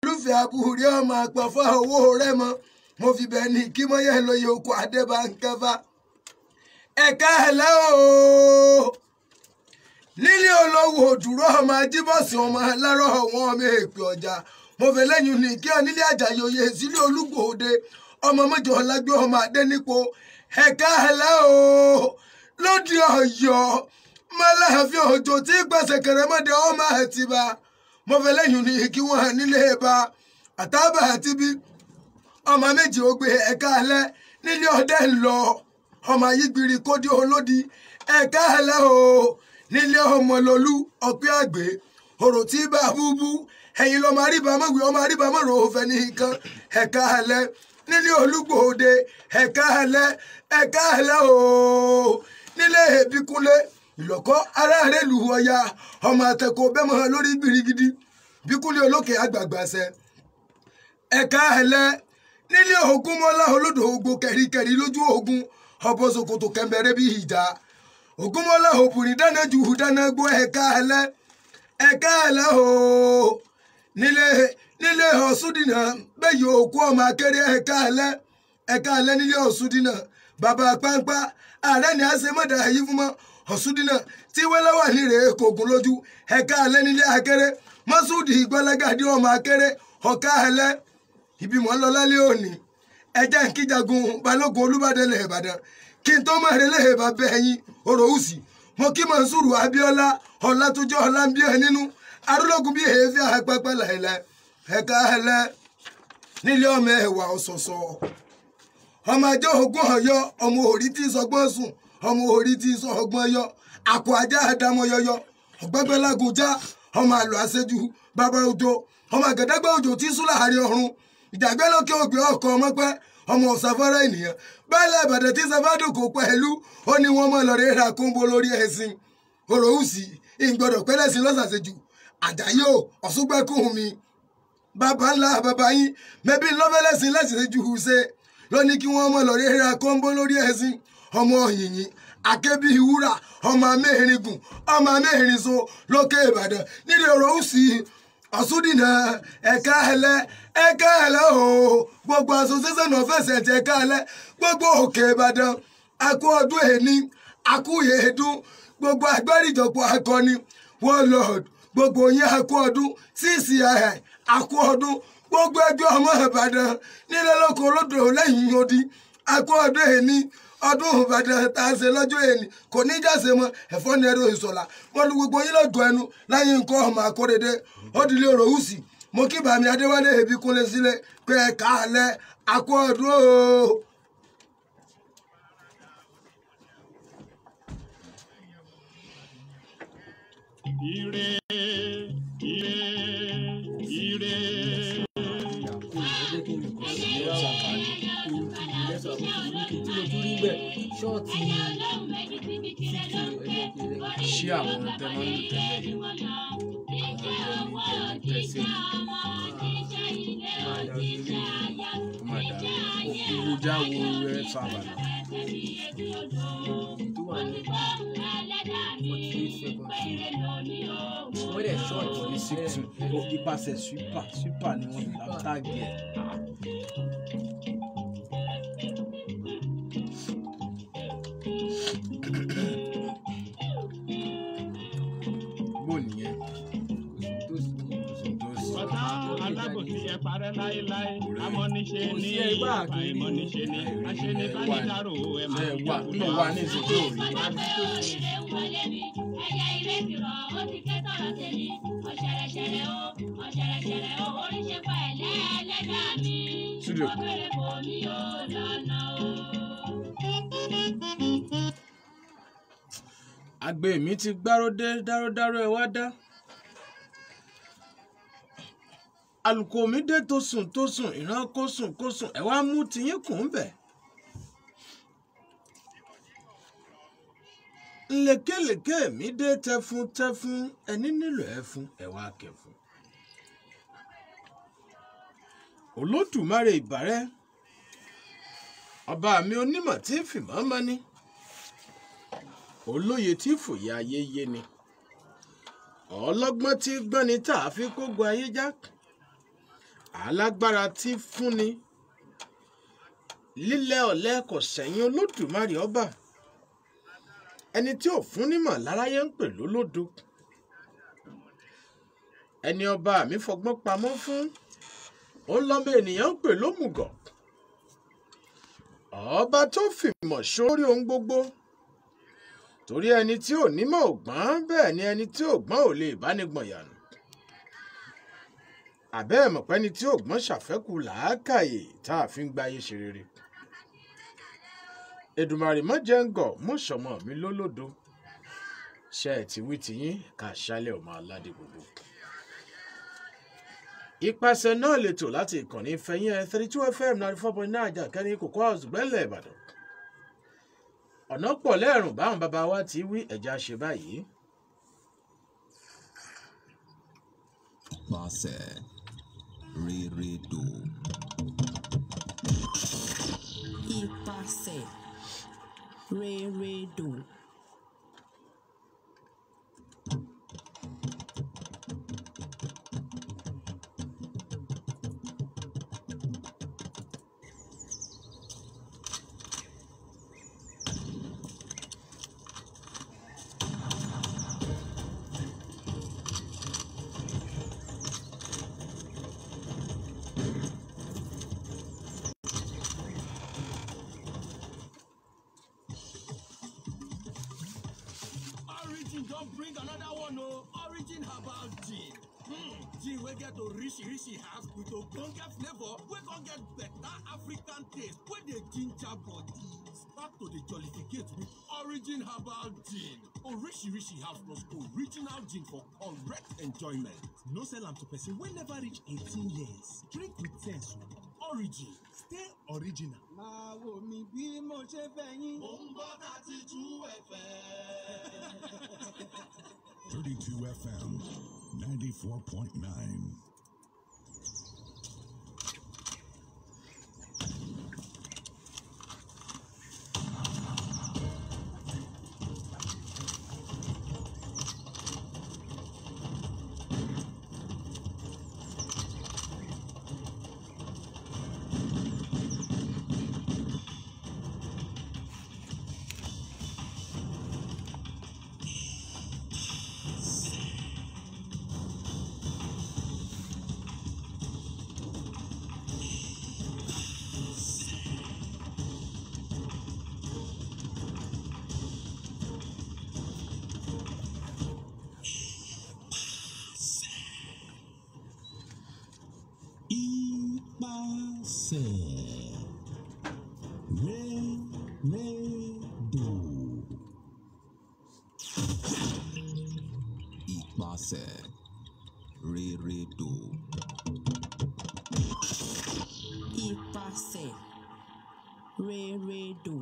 Olúfẹ́ abúrí ọmọ àpọ̀fọ́ owó rẹ̀ mọ́. Mo fi bẹ́ẹ̀ ní kí mọ́yẹ́ lóye oko Adébánkẹ́fà. Ẹ̀ka ẹ̀lẹ́ o. Nílé olówó òdùrọ̀ ọmọ ajíbọ̀sìn ọmọ alárọ̀ wọn ọmọ èpè ọjà. Mo fẹ́ lẹ́yìn ní kí ọ nílé Àjàyí oyè sílé Olúgbòde. Ọmọ mọ́jọ ọlágbé ọmọ Adénípo. Ẹ̀ka ẹ̀lẹ́ o. Lóde Ọ̀yọ́ mọ́láàfin òjò tí pèsè kẹrẹmọdé ọmọ Àtìbà. Mo fẹ́ lẹ́yìn ní kí wọ́n nílé ba àtàbà àtibí. Ọmọ méjì ó gbé ẹ̀ka alẹ́ nílé ọdẹ ń lọ. Ọmọ ayígbiri kódé olódi. Ẹ̀ka alẹ́ o. Nílé ọmọlólú ọ̀pẹ́ àgbẹ̀. Òrò tí bá búbú. Ẹ̀yin lọ́mọ àríbá mọ̀wé ọmọ àríbá mọ̀rọ̀ òfẹ́ ní nǹkan. Ẹ̀ka alẹ́ nílé Olúgbòde. Ẹ̀ka alẹ́ ẹ̀ka alẹ́ o. Nílé Èbíkúnlé ìlọ́kọ́ aráàlú lu ọya. Ọmọ àtẹ̀kọ́ bẹ́mọ̀ lórí gbirigidi. Bíkúnlé olókè àgbàgbàṣẹ. Ẹ̀ka ẹ̀lẹ́ nílé Ògúnmọ́lá olódò ogbó kẹ̀ríkẹ̀rí lójú ogun. Ọbọ̀ ṣòkòtò kẹ̀mbẹ̀rẹ̀ bí ìjà. Ògúnmọ́lá òbùrín dáná jù dáná gbó. Ẹ̀ka ẹ̀lẹ́ ẹ̀ka ẹ̀lẹ́ o. Nílé Ọ̀ṣúndínà bẹ́ẹ̀ òkú ọmọ akéré. Ẹ̀ka ẹ̀lẹ́ ẹ̀ka ẹ̀lẹ́ nílé Ọ̀ṣúndínà bàbá pàǹpá ààrẹ ni a ṣe mọ̀dà yìí fún mọ́. Ọ̀ṣúndínà tí wẹ́lẹ́wà nílé kògùn lójú. Ẹ̀ka ẹ̀lẹ́ nílé akéré Mọ́súdì ìgbọ́lágàdé ọmọ akéré. Ọ̀ka ẹ̀lẹ́ ibi mọ́ ń lọ lálẹ́ òní. Ẹjẹ́ ń kíjagun Balógun Olúbàdàn lẹ̀ Ìbàdàn. Kí n tó mọ̀ rẹ lè bá bẹ́ ẹyin Òròwùsì. Mo kí Mọ̀nsúrù Abíọ́lá Ọlátúnjọ́ Ọlámbíọ́ nínú arúlógún bí èéfín àpapọ̀ láìláì. Ẹ̀ka ẹ̀lẹ́ nílé ọmọ ẹ̀wà ọ̀sọ̀ọ̀sọ̀. Ọmọ ajé ogún Ọ̀yọ́ ọmọ òrí tí sọgbọ́n sùn ọmọ orí tí sọ ọgbọ́n yọ. Àpò ajá àdámọ́ yọyọ. Ọ̀gbẹ́gbẹ́lágunjá ọmọ àlọ́ àṣejù bàbá òjò. Ọmọ àgàdàgbà òjò tí sùn láàrin ọ̀run. Ìjàgbẹ́ lókè ògbé ọkọ̀ ọmọpẹ́ ọmọ ọ̀sàfọ́rẹ́ ènìyàn. Bẹ́ẹ̀lẹ̀ Ìbàdàn tí sàfádùn kò pẹ̀lú. Ó ní wọ́n mọ̀ lọ́rẹ́ ra kóńbó lórí ẹ̀sìn. Òròwùsì ìgbọ́dọ̀ pẹ́lẹ́sìn lọ́sàṣejù. Àjàyí ò Ọ̀ṣúngbẹ́kùn mi. Bàbá ńlá bàbá yín mẹ́bí lọ́fẹ́lẹ́sìn lẹ́sìn jù ṣe. Ló ní kí wọ́n mọ̀ lọ́rẹ́ ra kóńbó lórí ẹ̀sìn. Ọmọ yìnyín akébí wúrà ọmọ amẹ́ringun ọmọ amẹ́rinso lókè Ìbàdàn nílé Òròwùsì Ọ̀ṣúndínà. Ẹ̀ka ẹ̀lẹ́ ẹ̀ka ẹ̀lẹ́ o. Gbogbo association of ẹ̀sẹ̀ ẹ̀ka ẹ̀lẹ́ gbogbo òkè Ìbàdàn akú ọdún èní akú yèédún. Gbogbo agbáríjọpọ̀ akọni warlord gbogbo yín akú ọdún. CCI akú ọdún. Gbogbo ẹgbẹ́ ọmọ Ìbàdàn nílé lóko lódò lẹ́yìn odi akú ọdún èní. Ọdún Ìbàdàn tá a ṣe lọ́jọ́ èní kò ní jáse mọ́. Ẹ̀fọ́ ní ẹ̀rọ ìṣọ̀lá wọ́n lu gbogbo yín lọ́gọ̀ ẹnu láyé nǹkan ọmọ akóredé. Ó dilé Òròwùsì. Mo kí bàmí Adéwálé Èbíkúnlé sílẹ̀ pé ẹ̀ka alẹ́ akú ọdún o. Ire ire ire. Ṣọ́ọ̀tì Ṣé àwọn tẹ máa ń lò tẹ́lẹ̀ yẹn? Àwọn tẹ ní tẹ sí ó máa dàrú. Owó já wo ẹ sábà náà. Tó wà ní 48 seconds. Wọ́n dẹ̀ ṣọ́ọ̀tì Ní 62 ipasẹ̀ super super ni wọ́n fi tag ẹ̀. Bó nìyẹn? Tó sì ní. Kò sí tó sí. Ọ̀tá alábòsí ẹ parẹ́ láéláé. Amọ́niṣe Kò ní sí ẹgbẹ́ àkìrí. àìmọ́niṣe ní. Aṣenibánidárò ẹ Ṣé máa ẹ wà kí ló wà ní ìsìn tó rí? Studio. Àgbẹ̀ mi ti gbárò dé dáródáró ẹ wá dá. Àlùkò mi dé tó sùn tó sùn ìran kó sùn kó sùn ẹ wá mú tiyín kùn ún bẹ̀. Nlékelèké mi dé tẹfun tẹfun ẹni nílò ẹfun ẹ wá kẹfun. Olódùmarè ìbàrẹ́ ọba mi onímọ̀ tí fìmọ́ mọ́ ni olóye tí fòye ayé yé ni ọlọ́gbọ́n tí gbọ́n ni tá a fi kógun ayé já. Alágbára tí fúnni lílẹ̀ ọ̀lẹ kò sẹ́yìn Olódùmarè ọba. Ẹni tí ò fún nímọ̀ láráyé ń pè lólódo. Ẹni ọba mi fọgbọ́n pamọ́ fún, ó lọ́mọ ènìyàn ń pè lómùgọ̀. Ọba tó fìmọ̀ sórí ohun gbogbo, torí ẹni tí ò nímọ̀ ò gbọ́n, bẹ́ẹ̀ ni ẹni tí ò gbọ́n ò lè bá ní gbọ̀n yànù. Àbẹ́ ẹ̀ mọ̀ pé ẹni tí ò gbọ́n ṣàfẹ́kù làákàyè tá a fi ń gbáyé ṣe rere. Èdùmàrè mọ́ jẹ́ ń gọ̀, mọ́ sọmọ mi lólódo. Ṣé ẹ ti wí tiyín ká ṣálẹ̀ ọmọ aládé gbogbo. Ìpàṣẹ náà lè tò láti ìkànnì Ìfẹ̀yìn ẹ̀ 32 FM 94.9 Àjàkẹ́ni Kòkó House Gbẹ́lẹ̀ Ìbàdàn. Ọ̀nà pọ̀ lẹ́rùn báwọn bàbá wa ti wí ẹ̀já ṣe báyìí. Pàṣẹ rérédò. Ipasẹ̀ rérédò. Origin don bring another one o. Origin herbal gin. Gin wey get orishirishi herbs with ogbonge flavour wey come get better African taste wey dey ginger body. Start to dey jollificate with Origin herbal gin. Orishirishi herbs plus original gin for correct enjoyment. No sell am to person wey never reach 18 years. Drink with sense o. Origin, stay original. Máa wò mí bí mo ṣe fẹ́ yín. Mo ń gbọ́ 32 FM. 32 FM 94.9. Ipasẹ̀ rérédò. Ìpàṣẹ rérédò. Ipasẹ̀ rérédò.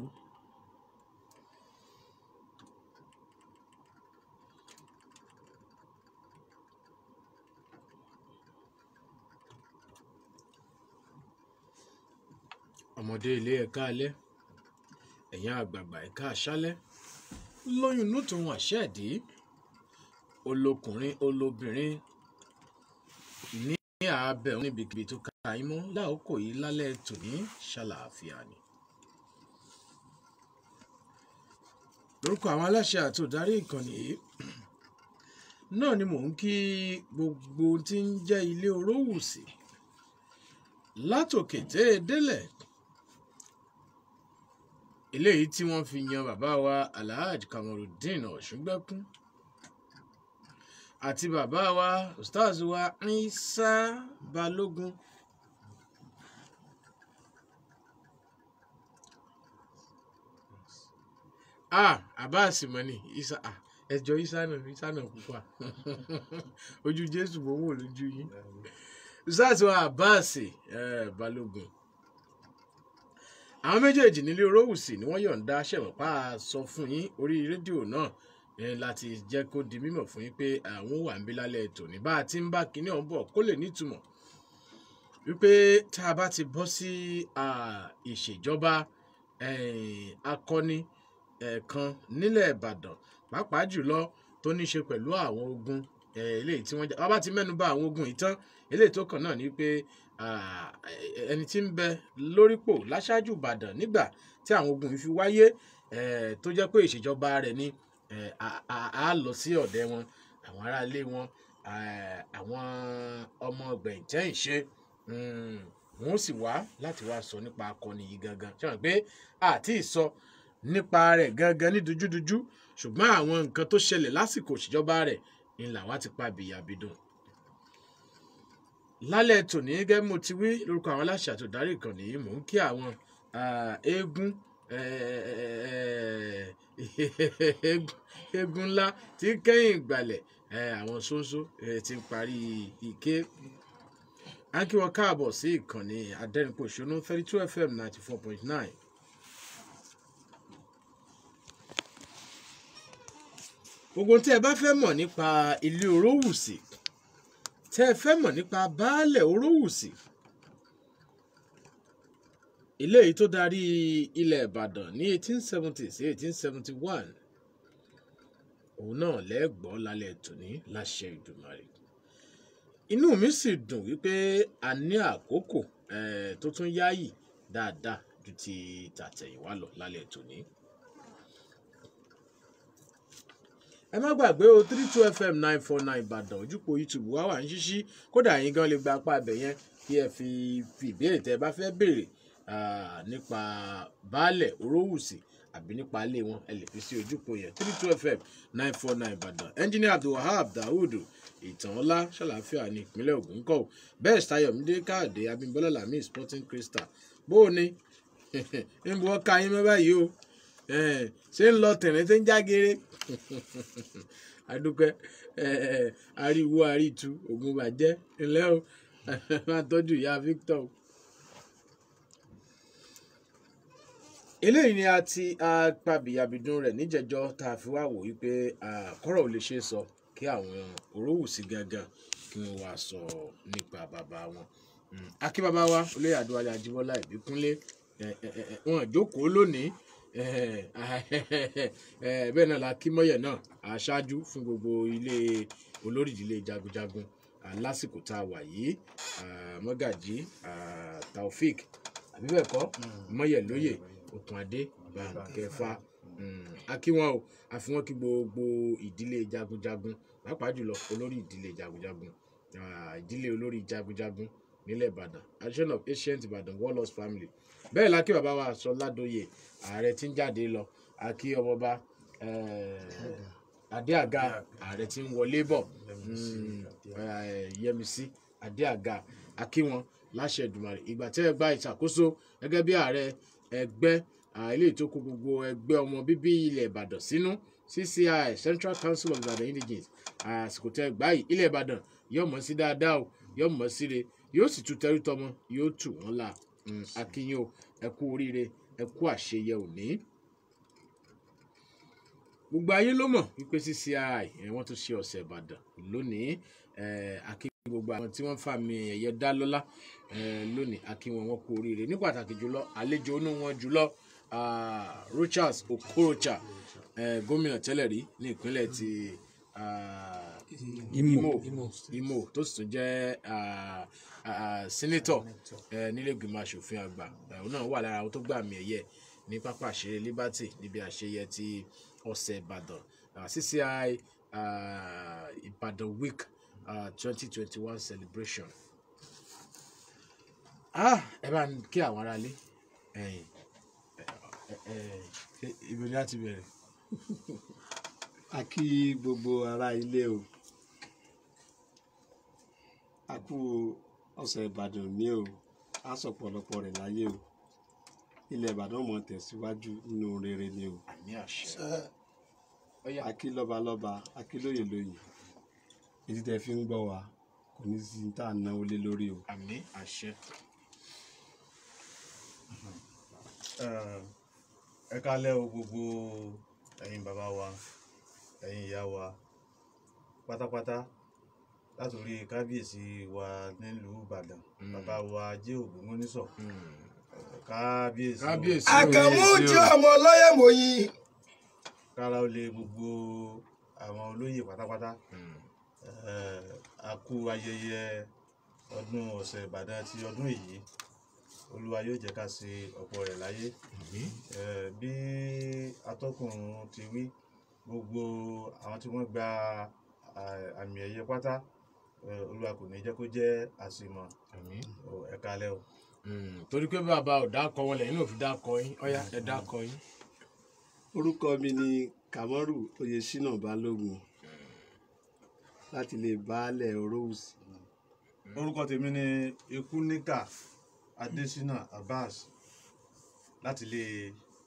Ọmọdé ilé ẹ̀ka alẹ́, ẹ̀yin àgbààgbà ẹ̀ka àṣálẹ́, lóyún inú tòun àṣẹ ẹ̀dí, olókùnrin olóbìnrin ní àábẹ̀ níbikíbi tó ká yín mọ́ láòkó yìí lálẹ́ tòní ṣàlàáfíà ni. Lórúkọ àwọn aláṣẹ àti olùdarí ìkànnì yìí náà ni mò ń kí gbogbo tí ń jẹ́ ilé Orówùsì látòkè tẹ́ ẹ délẹ̀, eléyìí tí wọ́n fi yan bàbá wa Alhaji Kamorudeen Ọ̀ṣúngbẹ́kún àti bàbá wa Ustaz wa Isa Balógun. Ah, Abbas mọ́ni Isa, ah, ẹjọ́ Isa náà, Isa náà pupa ojú Jésù mò ń wò lójú yín. Ustaz wa Abbas Balógun, àwọn méjèèjì nílé Orówùsì ni wọ́n yọ̀ǹda ṣẹ̀wọ̀n pa sọ fún yín orí rédíò náà láti jẹ́ kó di mímọ̀ fún yín pé àwọn wà ń bí lálẹ́ tòní bá a ti ń bá kinní ọ̀hún bọ̀ kó lè nítumọ̀ wípé tá a bá ti bọ́ sí ìṣèjọba akọni kan nílẹ̀ Ìbàdàn, pàápàá jùlọ tó ní í ṣe pẹ̀lú àwọn ogun Eléyìí tí wọ́n jà, bàbá ti mẹ́nu bà àwọn ogun yìí tán. Eléyìí tó kàn náà ni pé ẹni tí ń bẹ lórípò láṣáájú Ìbàdàn nígbà tí àwọn ogun yìí fi wáyé, tó jẹ́ pé ìṣèjọba rẹ̀ ni, a lọ sí ọ̀dẹ̀ wọn, àwọn aráalé wọn, àwọn ọmọ gbẹ̀ǹtẹ́ǹṣe, wọn ó sì wá láti wá sọ nípa akọni yìí gangan. Ṣé wọn pé àti ìsọ nípa rẹ̀ gangan ní dojúdojú, ṣùgbọ́n àwọn nǹkan tó ṣẹlẹ̀ lásìkò ìṣèjọba rẹ̀ ni làwa ti pa bìyàbìdùn. Lálẹ́ tòní, gẹ́gẹ́ bí mo ti wí lórúkọ àwọn aláṣẹ àti olùdarí ìkànnì yìí, mò ń kí àwọn eégún, eégún ńlá tí ń kẹ́yìn ìgbàlẹ̀, àwọn ṣóńṣó tí ń parí ìké. A kí wọn káàbọ̀ sí ìkànnì Adẹ́rìnpòṣónú 32 FM 94.9. Gbogbo tí ẹ bá fẹ́ mọ̀ nípa ilé Orówùsì, tẹ́ ẹ fẹ́ mọ̀ nípa baálẹ̀ Orówùsì, ilé yìí tó darí ilẹ̀ Ìbàdàn ní 1870 sí 1871, òun náà lẹ́gbọ́n lálẹ́ tòní láṣẹ Ìdùmarè. Inú mi sì dùn wípé a ní àkókò tó tún yáàyì dáadáa ju ti tàtẹ̀yìnwá lọ lálẹ́ tòní. Ẹ má gbàgbé o, 32 FM 949 Ìbàdàn, ojúpọ̀ YouTube wa wà ń ṣíṣí. Kódà yín gan lè gba apá abẹ yẹn kí ẹ fi ìbéèrè tẹ ẹ bá fẹ́ béèrè nípa baálẹ̀ Orówùsì àbí nípa ilé wọn, ẹ lè fi sí ojúpọ̀ yẹn, 32 FM 949 Ìbàdàn. Engineer Abdulwahab Daoud Ìtànọlá ṣàlàáfíà ní ìpínlẹ̀ Ògùn kọ́ ò. Bẹ́ẹ̀ Sayọ̀mídé Káàdé Abímbọ́lá Lami Sporting Crystal, bó o ní ń bọ́ ká yín mọ́ báyìí o, ṣé ń lọ tẹ̀rín tí ń jágere. Adúpẹ́, ariwo àrítu ògùn bàjẹ́ ńlẹ́ o, máa tọ́jú ìyá Victor o. Eléyìí ni a ti pabìyàbìdún rẹ̀ níjẹ̀jọ́, tá a fi wá wò wípé kọ́rọ̀ ò lè ṣe é sọ kí àwọn Orówùsì gangan kí wọ́n wá sọ nípa bàbá wọn. Akí bàbá wa olóyè Adéwálé Ajíbọ́lá Ìbíkúnlé, wọn jókòó lónìí. Bẹ́ẹ̀ náà la kí mọ́yẹ̀ náà aṣáájú fún gbogbo ilé olórí ìdílé jagunjagun lásìkò tá a wà yìí, mọ́gàjí Taofik àbí bẹ́ẹ̀ kọ́, mọ́yẹ̀ lóyè Òkùnadé Bánkẹ́fà, a kí wọn o, a fi wọn kí gbogbo ìdílé jagunjagun, pàápàá jùlọ olórí ìdílé jagunjagun, ìdílé olórí jagunjagun nílẹ̀ Ìbàdàn, Association of Ancient Ìbàdàn Warlords Family. Bẹ́ẹ̀ la kí bàbá wa Sọládòye ààrẹ tí ń jáde lọ, a kí ọmọọba Adéàga ààrẹ tí ń wọlé bọ̀, Yẹmisí Adéàga, a kí wọn láṣẹ Èdùmàrè. Ìgbà tẹ́ ẹ gba ìṣàkóso gẹ́gẹ́ bí ààrẹ ẹgbẹ́ eléyìí tó kó gbogbo ẹgbẹ́ ọmọ bíbí ilẹ̀ Ìbàdàn sínú, CCI Central Council of Ibadan Indigenes, àsìkò tẹ́ ẹ gbà yìí ilẹ̀ Ìbàdàn yóò mọ̀ sí dáadáa o, yóò mọ̀ síre, yóò sì tu tẹrú tọmọ, yóò tù wọ́n la. A kí yín o, ẹ kú oríire, ẹ kú àṣeyẹ òní. Gbogbo ayé ló mọ̀ wípé CCI wọ́n tún ṣe ọ̀sẹ̀ Ìbàdàn lónìí. A kí gbogbo àwọn tí wọ́n fàmì ẹ̀yẹ dá lọ́lá lónìí, a kí wọn, wọ́n kú oríire. Ní pàtàkì jùlọ àlejò inú wọn jùlọ, Rochas Okorocha, gómìnà tẹ́lẹ̀ rí ní ìpínlẹ̀ ti Imo, tó sì tún jẹ́ sínétọ̀ nílé ìgbìmọ̀ asòfin àgbà. Òun náà wà lára àwọn tó gbà àmì ẹ̀yẹ ní pápá àṣeyẹ Liberty níbi àṣeyẹ ti ọ̀sẹ̀ Ìbàdàn, CCI Ìbàdàn Week 2021 celebration. Ẹ bá ń kí àwọn aráalé. Ibo ni a ti bẹ̀rẹ̀? A kí gbogbo ará ilé o, a kú ọ̀sẹ̀ Ìbàdàn ní o, a sọ pọ̀lọpọ̀ rẹ̀ láyé o, ilẹ̀ Ìbàdàn mọ̀ tẹ̀síwájú nínú rere ni o. Àmín àṣẹ. A kí lọ́balọ́ba, a kí lóyè lóyè, èyí tẹ́ fi ń gbọ́ wa kò ní sí tá à ń náwó lé lórí o. Àmín àṣẹ. Ẹ kálẹ́ o gbogbo ẹ̀yin bàbá wa, ẹ̀yin ìyá wa pátápátá, látòrí kábíyèsí wa nílùú Ìbàdàn, bàbá wa Ajé Ògúnmọ́nísọ̀, kábíyèsí o. Kábíyèsí o. Àkànmú tí ọmọ ọlọ́yẹ̀ mọ̀yìn. Kára ó lè gbogbo àwọn olóyè pátápátá. A kú ayẹyẹ ọdún ọ̀sẹ̀ Ìbàdàn ti ọdún yìí. Olúwa yóò jẹ́ ká ṣe ọ̀pọ̀ rẹ̀ láyé. Bí atọ́kùn ti wí, gbogbo àwọn tí wọ́n gba àmì ẹ̀yẹ pátá, Olúwa kò ní jẹ́ kó jẹ́ àṣemọ̀. Ẹ káalẹ́ o. Torí pé bàbá ò dákọ wọn lẹ́yìn náà fi dákọ yín, ọ̀yá ẹ dákọ yín. Orúkọ mi ni Kamaru Oyèṣínà Balógun láti lè baálẹ̀ Orówùsì. Orúkọ tèmi ni Ikúníkà Adésínà Abbas láti lè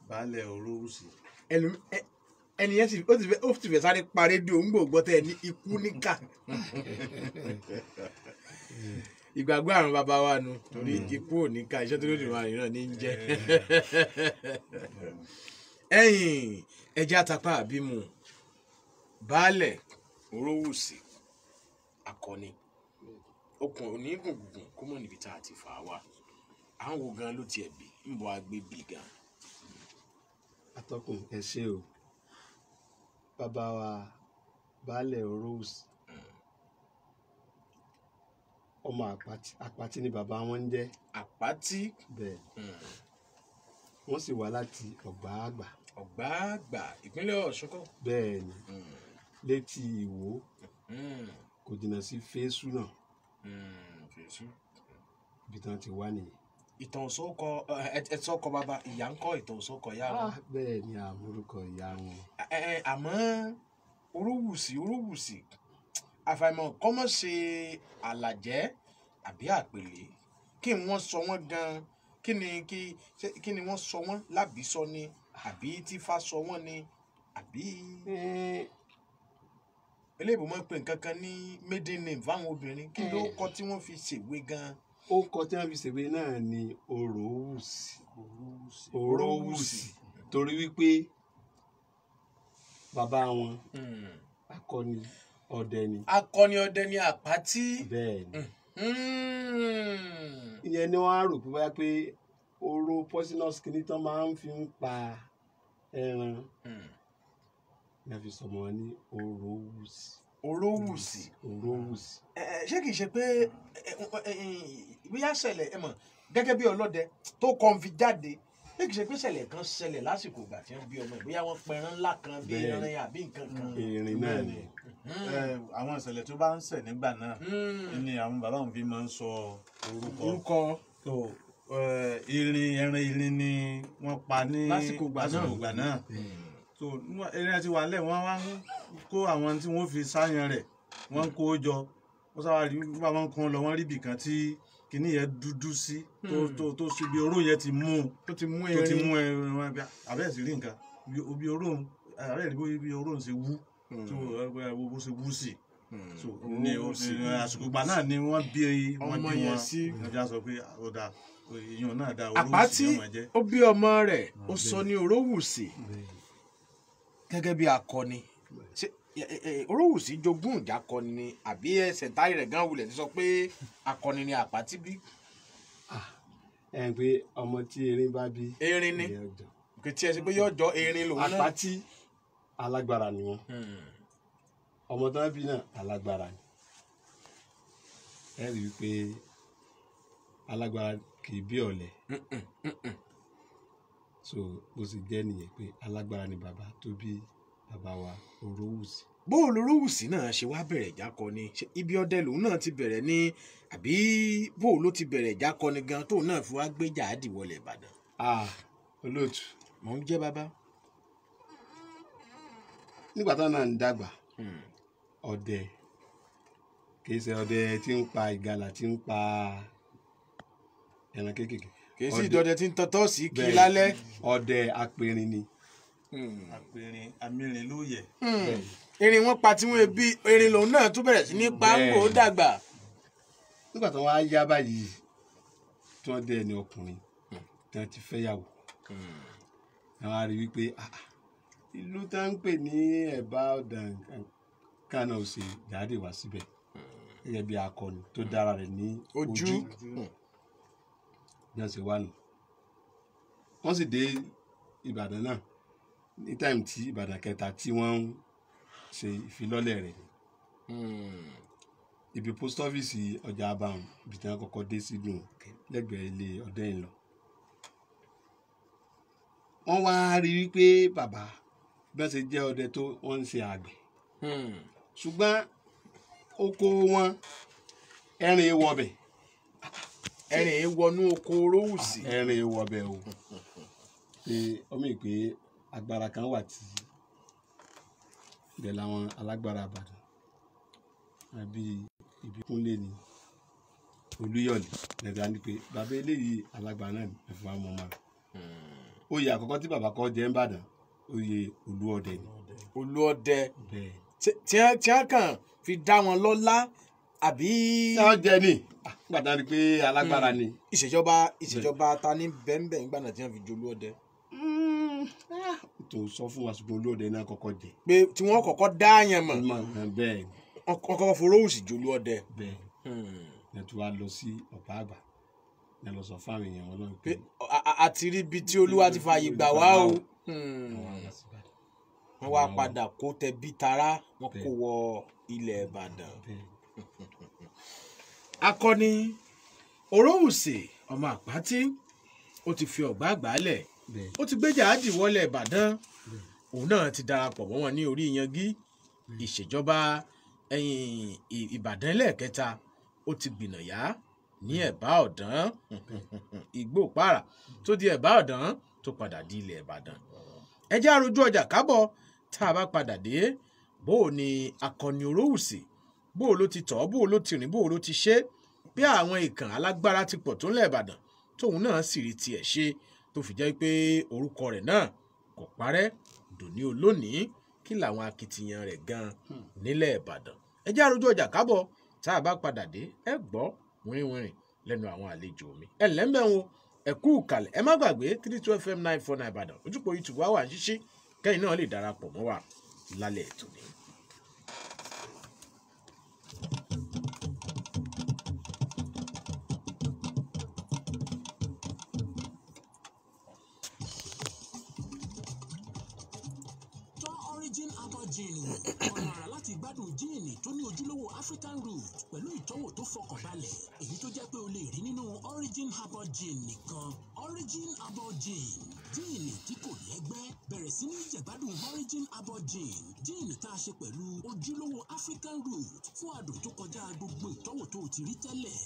baálẹ̀ Orówùsì. Ẹni yẹn ó ti fẹ́ sáré pa rédíò ń gbòògbọ́ tẹ́ ẹ ní Ikúníkà. Ìgbàgbọ́ àrùn bàbá wa nu torí ikú ò ní ká iṣẹ́ tó lóde wà nìran ní í jẹ́. Ẹ̀yìn ẹja tapá àbímú baálẹ̀ Orówùsì akọni okùn onígùngùn kó mọ̀ níbi tá a ti fà á wá. Àwọn wo gan ló tiẹ̀ bí ń bọ̀ agbé bí gan. Atọ́kùn, ẹ ṣé o. Bàbá wa baálẹ̀ Orówùsì, ọmọ Àpáti ni bàbá wọn ń jẹ́. Àpáti. Bẹ́ẹ̀, wọ́n sì wá láti Ọ̀gbààgbà. Ọ̀gbààgbà ìpínlẹ̀ Ọ̀ṣun kọ́. Bẹ́ẹ̀ ni, létí Ìwó, kò jìnnà sí Fésù náà. Fésù. Ibi tí wọ́n ti wá nìyẹn. Ìtàn òsókọ ẹ sọkọ bàbá ìyá ń kọ́ ìtàn òsókọ ìyá wọn. Bẹ́ẹ̀ ni, àmúrúkọ ìyá wọn. Àmọ́ Orówùsì àfàìmọ̀ kọ́mọ̀ ṣe àlàjẹ́ àbí àpèlé kí wọ́n sọ wọ́n gan-an, kí ni wọ́n sọ wọ́n lábìsọ ni àbí tífà sọ wọ́n ni àbí eléyìí bó máa ń pè nǹkan kan ní maiden name fáwọn obìnrin, kí ló kọ tí wọ́n fi ṣèwé gan-an. Ó kọ tí wọ́n fi ṣèwé náà ni Orówùsì. Orówùsì torí wípé bàbá wọn akọni ọdẹ ni. Akọni ọdẹ ni Àpáti. Bẹ́ẹ̀ ni. Ìyẹn ni wọ́n á rò pé bóyá pé oró poisonous kìíní tán máa ń fi ń pa ẹran ní a fi sọmọ ní Orówùsì. Orówùsì. Orówùsì. Ṣé kìí ṣe pé bóyá ṣẹlẹ̀ ẹ mọ̀ gẹ́gẹ́ bí ọlọ́dẹ tó kàn fi jáde, ṣé kìí ṣe pé ṣẹlẹ̀ kan ṣẹlẹ̀ lásìkò ìgbà tí wọ́n bí ọmọ ẹ̀, bóyá wọ́n pẹran ńlá kan bí erin àbí nǹkan kan. Erin náà ni. Àwọn ìṣẹ̀lẹ̀ tó bá ń ṣẹ̀ nígbà náà ni àwọn bàbá òun fi máa ń sọ orúkọ. Tó erin ẹran erin ni wọ́n pa ní lásìkò ìgbà náà. So erin àti wàhálẹ̀ wọ́n wá ń kó àwọn tí wọ́n fi sáyan rẹ̀, wọ́n ń kó jọ, wọ́n sábà rí bá wọn kún lọ, wọ́n rí ibìkan tí kìíní yẹn dúdú sí tó sí bí oró yẹn ti mú tó ti mú erin wọn bí abẹ́ẹ̀ sì rí nǹkan bí oró abẹ́ẹ̀ rí bí oró ṣe wú tó bó ṣe wú sí. So ní àsìkò ìgbà náà ni wọ́n bí ọmọ yẹn sí, wọ́n fi sọ pé ó dáa, ìyọ̀n náà dáa, Orówùsì Àpáti ó bí ọmọ rẹ̀ ó sọ ní Orówùsì gẹ́gẹ́ bí akọni. Orówùsì jogún ìjákọni ni àbí ẹsẹ̀ táyì rẹ̀ gan wulẹ̀ ti sọ pé akọni ni Àpáti bí. Ẹ ń pé ọmọ tí erin bá bí. Erin ni kò tí ẹ ṣe pé yóò jọ erin lòun náà. Àpáti alágbára ni wọn, ọmọ tí wọn bí náà alágbára ni. Ẹ rí i pé alágbára kì í bí ọ̀lẹ. So bó ṣe jẹ́ nìyẹn pé alágbára ni bàbá tó bí bàbá wa Orówùsì. Bó Orówùsì náà ṣe wá bẹ̀rẹ̀ ìjákọni, ibi ọdẹ lòun náà ti bẹ̀rẹ̀ ní àbí bó ló ti bẹ̀rẹ̀ ìjákọni gan tóun náà fi wá gbé jàádì wọlé Ìbàdàn. Olóòtú. Mò ń jẹ́ bàbá. Nígbà táwọn náà ń dàgbà, ọdẹ kì í ṣe ọdẹ tí ń pa ìgalà tí ń pa ẹran kéékèèké. Kì í sì dọdẹ tí ń tọ́tọ́ sí kí lálẹ́. Ọdẹ apẹ̀rin ni. Apẹ̀rin amírin ló yẹ. Erin wọn pa tí wọn bí erin lòun náà tún bẹ̀rẹ̀ sí ní pàǹgò dàgbà. Nígbà tí wọ́n á yá báyìí tí wọ́n dé ẹni ọkùnrin tí wọ́n ti fẹ́ yàwó, wọ́n á rí wípé ìlú tá ń pè ní Ẹ̀bá Ọ̀dàn kánà ò ṣe jáde wá síbẹ̀ gẹ́gẹ́ bí akọni tó dára rẹ̀ ní ojú náà ṣe wà nù. Wọ́n sì dé Ìbàdàn náà ní táìmù tí Ìbàdàn kẹta tí wọ́n ń ṣe ìfilọ́lẹ̀ rẹ̀ ni. Ibi post office ọjà abahun ibi tí wọ́n kọ́kọ́ dé sí dùn lẹ́gbẹ̀ẹ́ ilé ọdẹ́yìn lọ. Wọ́n wá rí wípé bàbá bí wọ́n ṣe jẹ́ ọdẹ tó wọ́n ń ṣe àgbẹ̀, ṣùgbọ́n oko wọn ẹ̀rìn wọbẹ̀. Ẹ̀rìn wọnú oko Orówùsì. Ẹ̀rìn wọbẹ̀ o. Pé ọmọ ìpè agbára kan wà tí ibẹ̀ làwọn alágbára Ìbàdàn àbí Ìbíkúnlé ni Olúyọ̀lé lẹ́bi á ní pé bàbá eléyìí alágbára náà ní ẹ̀fọn àwọn ọmọ rẹ̀. Oyè àkọ́kọ́ tí bàbá kọ́ jẹ́ ń Ìbàdàn, oyè Olúọdẹ ni. Olúọdẹ. Bẹ́ẹ̀. Tí wọ́n kàn fi dá wọn lọ́lá àbí. Tí wọ́n jẹ ní nígbà tí wọ́n rí pé alágbára ni. Ìṣèjọba ta ní bẹ́ẹ̀nbẹ́ẹ̀ nígbà náà tí wọ́n fi jolú ọdẹ. Tó sọ fún wa ṣùgbọ́n Olúọdẹ náà kọ́kọ́ jẹ. Pé tí wọ́n kọ́kọ́ dá yẹn mọ̀. Bẹ́ẹ̀. Wọ́n kọ́kọ́ forówùsì jolú ọdẹ. Bẹ́ẹ̀ ni tí wàá lọ sí ọ̀pá àgbà ni lọ sọ fáwọn èèyàn wọn lọ́wọ́ pé a ti rí ibi tí Olúwa ti fààyè gbà wá o. Wọ́n wá padà kó tẹbí tará wọ́n kó wọ ilẹ̀ Ìbàdàn. Akọni Orówùsì ọmọ Àpátí ó ti fi ọ̀gbá àgbálẹ̀, ó ti gbéjà àdì wọlé Ìbàdàn, òun náà ti darapọ̀ mọ́ wọn ní orí yangi ìṣèjọba Ìbàdàn lẹ́ẹ̀kẹta. Ó ti gbìnàyà ní Ẹ̀bá Ọ̀dán, Igbó Pàrà tó di Ẹ̀bá Ọ̀dán tó padà di ilẹ̀ Ìbàdàn. Ẹ jẹ́ àròjù ọjà kábọ̀, tá a bá padà dé bó o ní akọni Orówùsì, bó o ló ti tọ̀, bó o ló ti rìn, bó o ló ti ṣe bí àwọn ìkàn alágbára ti pọ̀ tó ńlẹ̀ Ìbàdàn tóun náà sì rí tiẹ̀ ṣe tó fi jẹ́ pé orúkọ rẹ̀ náà kò parẹ́ dòní olónìí. Kí làwọn akitiyan rẹ̀ gan nílẹ̀ Ìbàdàn? Ẹ jẹ́ àròjù ọjà kábọ̀, tá a bá padà dé ẹ gbọ́ wìrìwìrì lẹ́nu àwọn àlejò mi. Ẹ lẹ́ńbẹ̀ wo, ẹ kú ìkàlẹ̀, ẹ má gbàgbé 32 FM 949 Ìbàdàn ojúpọ̀ YouTube wa wà ń ṣíṣí, kẹ́yìn náà lè darapọ̀ mọ́ wa lálẹ́ ètò ní. Origin Herbal Gin wò, ọ̀nà àrà láti gbádùn jíìnì tó ní ojúlówó African root pẹ̀lú ìtọ́wò tó fọkànbalẹ̀, èyí tó jẹ́ pé o lè rí nínú Origin Herbal Gin nìkan. Origin Herbal Gin, jíìnì tí kò lẹ́gbẹ́. Bẹ̀rẹ̀ sí ní jẹ̀gbádùn Origin Herbal Gin, jíìnì tá a ṣe pẹ̀lú ojúlówó African root fún adùn tó kọjá gbogbo ìtọ́wò tó o ti rí tẹ́lẹ̀.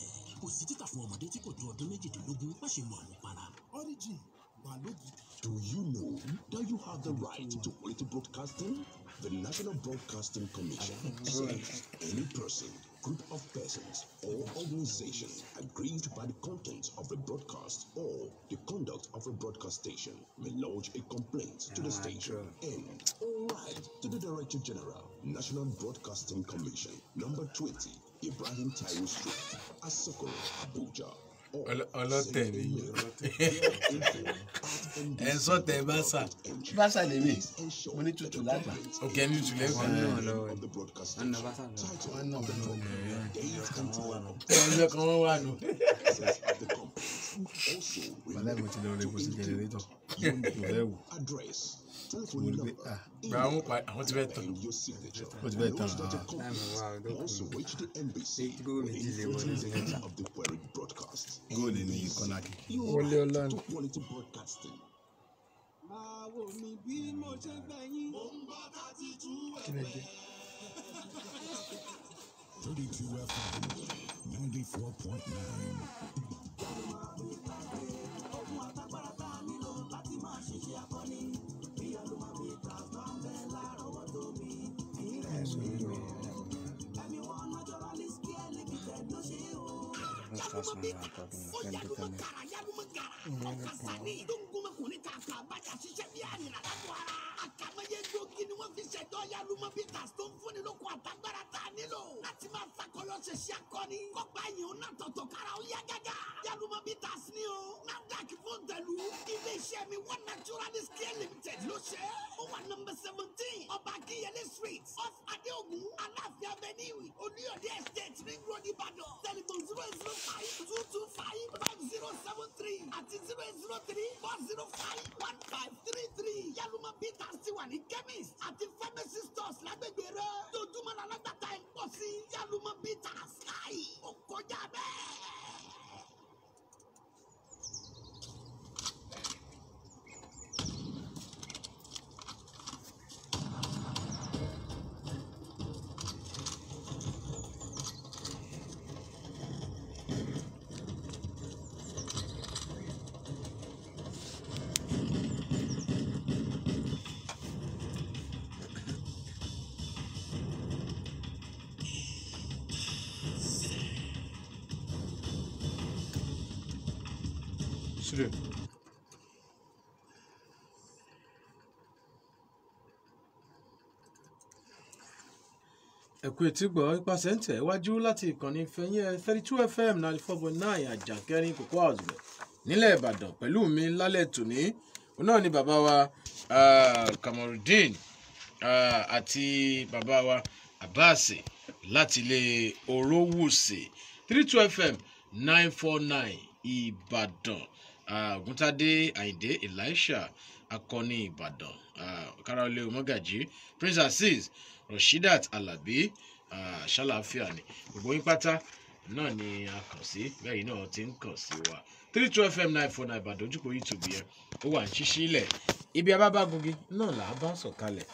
Kò sí títà fún ọmọdé tí kò tó ọdún 18, má ṣe mu àmupara. Origin wà lógidi. Do you know that you have the right to quality broadcasting? The National Broadcasting Commission says any person, group of persons, or organization aggrieved by the content of a broadcast or the conduct of a broadcast station may lodge a complaint to the station and or write to the Director General, National Broadcasting Commission, number 20, Ibrahim Taiwo Street, Asokoro, Abuja. Ọlọ́tẹ̀ ni ẹ sọ tẹ bá sà. Bá sà lèmi, mo ní tutù lágbà. Ok, ní tutù lẹ́gbàá. Ọjọ́ kan wọ́n wà nù. Bàlá mi ti lọ rẹ kó sí jẹnẹrétọ̀. Mo fẹ́ wò. Mo rí pé ah. Gba àwọn pa àwọn ti fẹ́ tán. Ó ti fẹ́ tán. Góòlù ni kọ́nà kìkì. Wọlé ọlá ni. Máa wò mí bí mo ṣe fẹ́ yín. Mo ń bọ́ 32 Kí lẹ jẹ? 32 FM 94.9. Ogun àtagbára tá a nílò láti máa ṣiṣẹ́ akọni. Bí alùmọ̀bí ta bá ń bẹ lárọ̀ọ́wọ́tó mi. Ẹ̀mí wọn naturalist care limited ló ṣe é o. Iléeṣẹ́ mi One Naturalist Care Limited ló ṣe é. Ó wà nọ́mbà 17 Ọba Akínyẹlé Street off Adéògùn Aláàfin Avenue Olúyọ̀dé Estate Ring Road Ìbàdàn. Telephone 005 225 5073 àti 003 405 1533. Yálùmọ̀ Peters ti wà ní chemist àti pharmacy stores lágbègbè rẹ̀. Dojúmọ́ la lágbàtà ẹ̀ ń pọ̀ sí. kọjá bẹ́ẹ̀. Sürü. Ẹ̀kú etí gbọ́ ipasẹ̀ ń tẹ̀ wájú láti ìkànnì fẹ̀yìn 32 FM 94.9 Àjàkẹ́rin Cocoa House nílẹ̀ Ìbàdàn pẹ̀lú mi lálẹ́ tòní. Òun náà ni bàbá wa Kamorudeen àti bàbá wa Abbas láti ilé Orówùsì, 32 FM 949 Ìbàdàn. Ògúntádé Àyìndé Elisha Akọni Ìbàdàn, Kárọ̀lẹ́ Mọ́gàjí, Prince Azeez, Rashidat Alabi, ṣàlàáfíà ni gbogbo yín pátá náà ni a kàn sí bẹ́ẹ̀ náà ti ń kàn sí wa. 32 FM 949 Ìbàdàn, ojúkò YouTube yẹn ó wà ní ṣíṣí ilẹ̀. Ibi abábágungi náà là á bá sọ̀kalẹ̀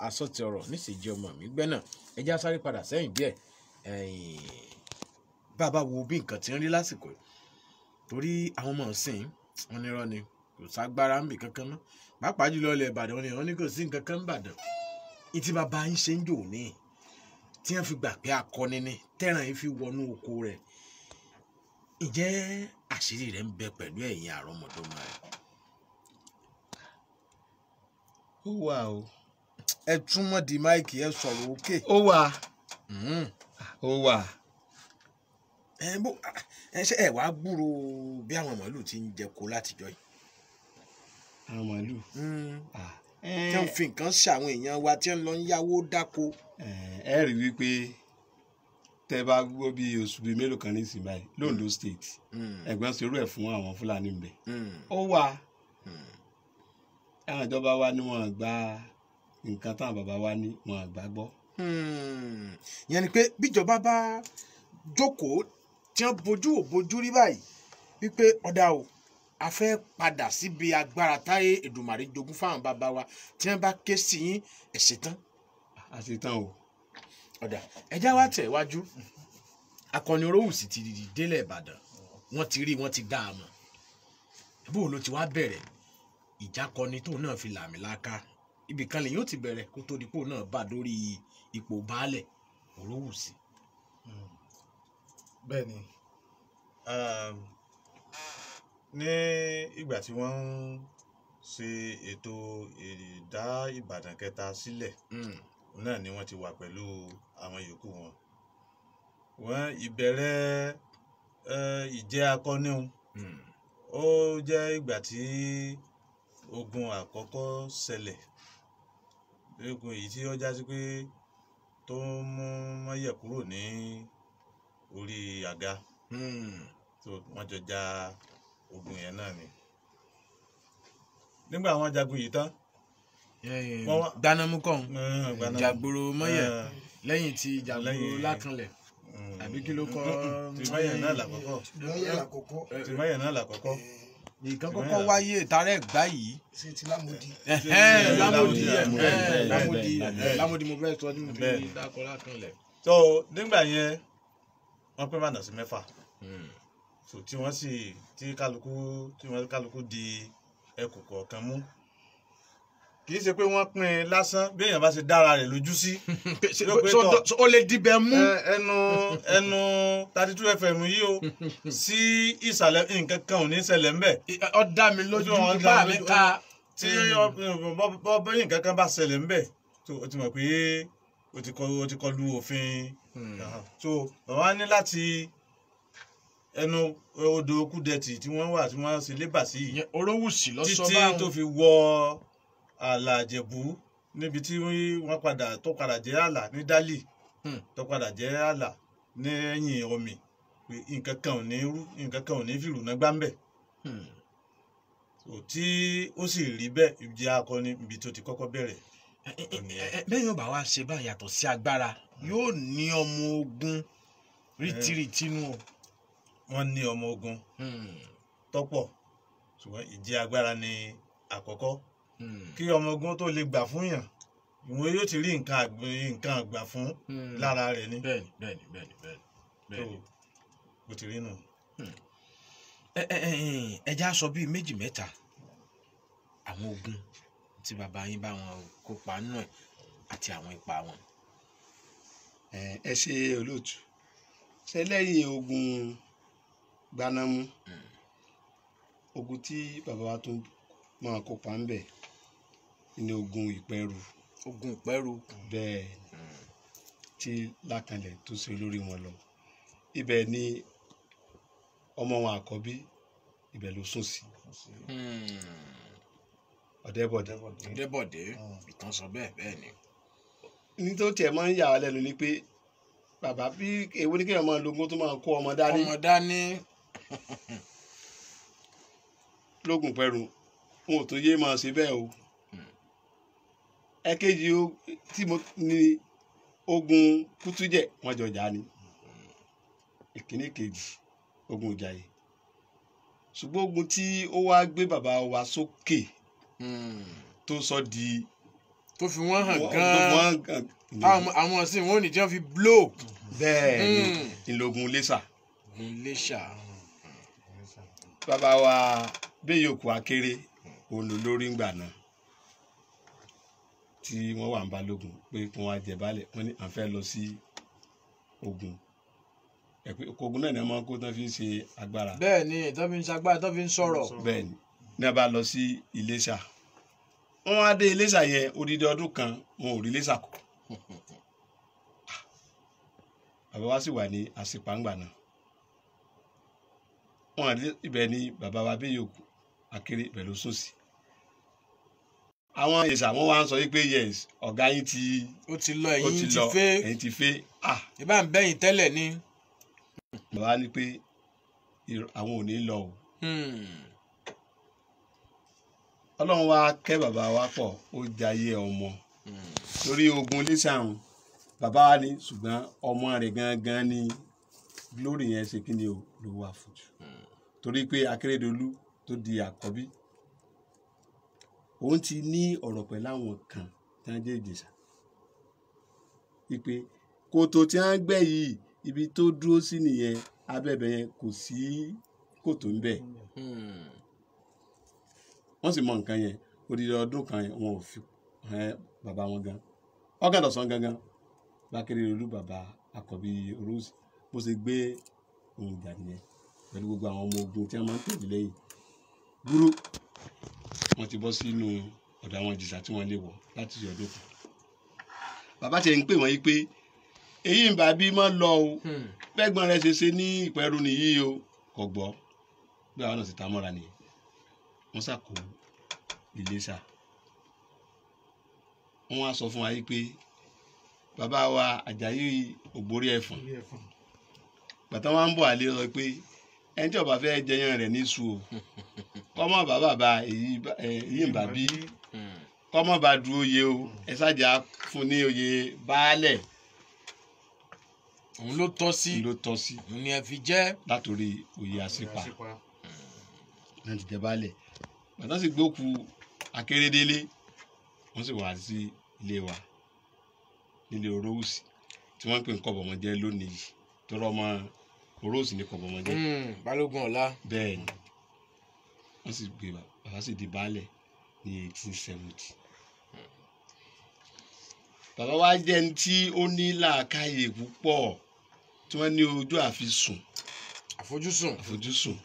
àsọtì ọ̀rọ̀ níṣìí ọmọ mi gbẹ́ náà. Ẹ jẹ́ á sáré padà sẹ́yìn díẹ̀. Bá a bá wo bí nǹkan ti ń rí lásìkò yìí, torí àwọn ọmọ ọ̀sìn wọn ní irọ́ ni, kò ságbára ń bì kankan mọ́, pàápàá jùlọ ilẹ̀ Ìbàdàn. Wọn ni wọn ní kò sí nǹkan kan ń bàdàn. Ìtì bàbá yín ṣe ń jò ní tí wọ́n fi gbà pé akọni ni tẹ́ràn yín fi wọnú oko rẹ̀, ǹjẹ́ àṣírí rẹ̀ ń bẹ pẹ̀lú ẹ̀yin àrọ́mọdọ́mọ rẹ̀? Ó wà o. Ẹ túmọ̀ di máìkì, ẹ sọ̀rọ̀ òkè. Ó wà, ó wà. Ẹ bó ẹ ṣe ẹ wàá gbúrò bí àwọn màálù ti ń jẹko látijọ́ yìí? Àwọn màálù. Tí wọ́n fi nǹkan ṣe àwọn èèyàn wa tí wọ́n lọ ń yáwó dáko. Ẹ rí wípé tẹ bá gbọ́ bí oṣù bíi mélòó kan ní ìsìn báyìí l'Ondo State, ẹ̀gbọ́n ṣerú ẹ̀ fún àwọn Fúlàní ń bẹ. Ó wà. Àwọn ìjọba wa ni wọ́n gba nǹkan táwọn bàbá wa ní, wọ́n gbà gbọ́. Ìyẹn ni pé bíjọba bá jókòó tí wọ́n bójú ò bójú rí báyìí wípé ọ̀dà o, a fẹ́ padà síbi agbára táyé Èdùmàrè jogún fáwọn bàbá wa, tí wọ́n bá ké sí yín, ẹ̀ ṣetán? A ṣetán o. Ọ̀dà, ẹjá wa tẹ̀ wájú. Akọni Orówùsì ti délẹ̀ Ìbàdàn, wọ́n ti rí, wọ́n ti dá a mọ̀. Bó ló ti wá bẹ̀rẹ̀ ìjákọni tóun náà fi làmìlaka? Ibì kan lèyìn ó ti bẹ̀rẹ̀ kó tó di pò náà bá dórí ipò baálẹ̀ Orówùsì. Bẹ́ẹ̀ ni, ní ìgbà tí wọ́n ń ṣe ètò ìdá Ìbàdàn kẹta sílẹ̀ náà ni wọ́n ti wà pẹ̀lú àwọn yòókù wọn. Wọ́n ìbẹ̀rẹ̀ ìjẹ́ akọni un, ó jẹ́ ìgbà tí ogun àkọ́kọ́ ṣẹlẹ̀, ogun èyí tí ó já sí pé tó ń mú Mọ́yẹ̀ kúrò ní orí àga tó wọ́n jọ ja ogun yẹn náà ni. Nígbà wọ́n jagun yìí tán, Gbanámú kàn Jàgbòrò Mọ́yẹ̀ lẹ́yìn tí Jàgbòrò Lákànlẹ̀, àbí kí ló kọ́? Tí Mọ́yẹ̀ náà làkọ́kọ́. Mọ́yẹ̀ làkọ́kọ́. Tí Mọ́yẹ̀ náà làkọ́kọ́. Nìkan kọ́kọ́ wáyé ìtarẹ̀ gbá yìí. Ṣe ti Lámòdì? Lámòdì, Lámòdì, Lámòdì mo fẹ́ sọ ní mo fi dákọ̀ Lákànlẹ̀. So nígbà yẹn wọ́n pín Ìbàdàn sí mẹ́fà, so tí wọ́n sì tí kálukú tí wọ́n kálukú di ẹkùn kọ̀ọ̀kan mú. Kì í ṣe pé wọ́n pín in lásán, bí èèyàn bá ṣe dára rẹ̀ lójú sí. Ó lè dibẹ̀ mú. Ẹnu 32 FM yìí o sí ìsàlẹ̀, nǹkan kan ò ní ṣẹlẹ̀ ńbẹ̀. Ó dá mi lójú bá mi ká. Tí bọ́ nǹkan kan bá ṣẹlẹ̀ ńbẹ̀, tó o ti mọ̀ pé o ti kọlu òfin. So bàbá ní láti ẹnu odò Kúdẹ̀tì tí wọ́n wà tí wọ́n ṣe lébà sí yìí. Orówùsì lọ́sọ̀ títí tó fi wọ ààlà Ìjẹ̀bú, níbi tí wọ́n padà tó padà jẹ́ ààlà ní Dálì, tó padà jẹ́ ààlà ní ẹ̀yìn omi, pé nǹkan kan ò ní rú, nǹkan kan ò ní fìrù náà gbá ń bẹ̀. Tí ó sì rí bẹ́ẹ̀, ìjẹ́ akọni ibi tó ti kọ́kọ́ bẹ̀rẹ̀. Bẹ́ẹ̀ yóò bá wa ṣe bá yàtọ̀ sí agbára, yóò ní ọmọ ogun Rìtìrìtì nù o. Wọ́n ní ọmọ ogun tọ́pọ̀, ṣùgbọ́n ìjẹ́ agbára ni àkọ́kọ́. Kí ọmọ ogun tó lè gbà fún yàn, ìwọ̀n yóò ti rí nǹkan àgbà fún lára rẹ̀ ni. Bẹ́ẹ̀ni bẹ́ẹ̀ni bẹ́ẹ̀ni bẹ́ẹ̀ni bẹ́ẹ̀ni. Bó ti rí nù. Ẹ já sọ bíi méjì mẹ́ta àwọn ogun tí bàbá yín bá wọn kópa nínú ẹ̀ àti àwọn ipa wọn. Ẹ ṣe olóòtú. Ṣe lẹ́yìn ogun Gbanámú, ogun tí bàbá wa tún máa kópa ń bẹ̀ ní ogun Ìpẹ́rù. Ogun Ìpẹ́rù. Bẹ́ẹ̀ tí Lákanlẹ̀ tó ṣe olórí wọn lọ. Ibẹ̀ ni ọmọ wọn àkọ́bí, ibẹ̀ ló sùn sí. Ọ̀dẹ́bọ̀dé. Ọ̀dẹ́bọ̀dé, ìtàn sọ bẹ́ẹ̀ bẹ́ẹ̀ ni. Ní tó tiẹ̀ máa ń yà wá lẹ́nu ni pé bàbá bí èwo ni kéèyàn máa lógun tó máa kó ọmọ dání. Ọmọ dání. Lógun Ìpẹ́rù wọn ò tó yé máa ṣe bẹ́ẹ̀ o. Ẹ̀kejì tí mo ní ogun Kútújẹ̀ wọ́n jọ jà ni. Ìkíní kejì ogun Ìjàyè. Ṣùgbọ́n ogun tí ó wá gbé bàbá wa sókè tó sọ di tó fi wọ́n hàn gan-an àwọn sì wọ́n ò ní jẹ́ fi blow. Bẹ́ẹ̀ ni ìlógun Iléṣà. Iléṣà. Bàbá wa Béyòkù Akéré òun ló lórí ńgbà náà tí wọ́n wà ń Balógun pé kí wọ́n wá jẹ baálẹ̀, wọ́n ní à ń fẹ́ lọ sí ogun. Ẹ̀pẹ́ ogun náà ni wọ́n máa ń kó tán fi ń ṣe agbára. Bẹ́ẹ̀ ni tán fi ń ṣe agbára, tán fi ń sọ̀rọ̀. Bẹ́ẹ̀ ni ní a bá lọ sí Iléṣà, wọ́n wá dé Iléṣà yẹn odidi ọdún kan wọn ò rí Iléṣà kọ́. Bàbá wa sì wà ní àsìpàǹgbà náà. Wọ́n àdé ibẹ̀ ni bàbá wa Béyòkù Akéré ibẹ̀ ló sùn sí. Àwọn Ìjẹ̀ṣà wọ́n wá ń sọ wípé yes, ọ̀gá yín ti ó ti lọ, ẹ̀yin ti fẹ́, ẹ̀yin ti fẹ́. Ìbá ń bẹ́yìn tẹ́lẹ̀ ni. Bàbá ní pé àwọn ò ní lọ o. Ọlọ́run wa kẹ́ bàbá wa pọ̀, ó jayé ọmọ lórí ogun Iléṣà ọ̀hún. Bàbá wa ní ṣùgbọ́n ọmọ rẹ̀ gangan ni glory yẹn ṣe kí ni o ló wà fún jù. Torí pé Akérédolú tó di àkọ́bí, òun ti ní ọ̀rọ̀ pẹ̀lú àwọn kan tí wọ́n jẹ́ Ìjẹ̀ṣà wípé kòtò tí wọ́n gbẹ́ yìí ibi tó dúró sí nìyẹn, abẹ́bẹ̀ yẹn kò sí kòtò ń bẹ̀. Wọ́n sì mọ nǹkan yẹn odidi ọdún kan yẹn wọn ò fi bàbá wọn gan ọ̀gádọ̀sán gangan Akérédolú bàbá àkọ́bí Rose bó ṣe gbé ohun ìjà nìyẹn pẹ̀lú gbogbo àwọn ọmọ ogun tí wọ́n máa ń tẹ̀lé lẹ́yìn gúrú. Wọ́n ti bọ́ sínú ọ̀dọ̀ àwọn Ìjẹ̀ṣà tí wọ́n lè wọ̀ láti ọdún kan. Bàbá tiẹ̀ ń pè wọ́n yí pé èyí ń bá bí mọ́ lọ o, bẹ́gbọ́n rẹ̀ ṣe ṣe ní Ìpẹ́rù nìyí o, kò gbọ́. Bí àwọn náà sì ta mọ́ra nìyẹn, wọ́n ṣàkó Iléṣà. Wọ́n wá sọ fún wa yí pé bàbá wa Àjàyí Ògbórí Ẹ̀fọ̀n bàtà wọn ń bọ̀ àlè sọ pé ẹni tí ó bá fẹ́ jẹyàn rẹ̀ ní sùn o, kọ́mọ bàbá bá èyí ń bà bí, kọ́mọ bá du oyè o, ẹ ṣáàjà fún ní oyè baálẹ̀. Òun ló tọ́ sí, ló tọ́ sí, òun ni ẹ fi jẹ́ látòrí oyè Àṣìpà náà ti jẹ baálẹ̀. Bàtà sì gbókù Akérédélé, wọ́n sì wá sí ilé wa nílé Orówùsì tí wọ́n ń pè ní Kọ̀bọ̀mọjẹ́ lónìí yìí, tọrọ ọmọ Orówùsì ní Kọ̀bọ̀mọjẹ́. Balógun ọ̀la. Bẹ́ẹ̀ ni wọ́n sì gbé bàbá sì di baálẹ̀ ní 1870. Bàbá wa jẹ́ ẹni tí ó ní làákàyè púpọ̀, tí wọ́n ní ojú àfisùn. Àfojúsùn. Àfojúsùn.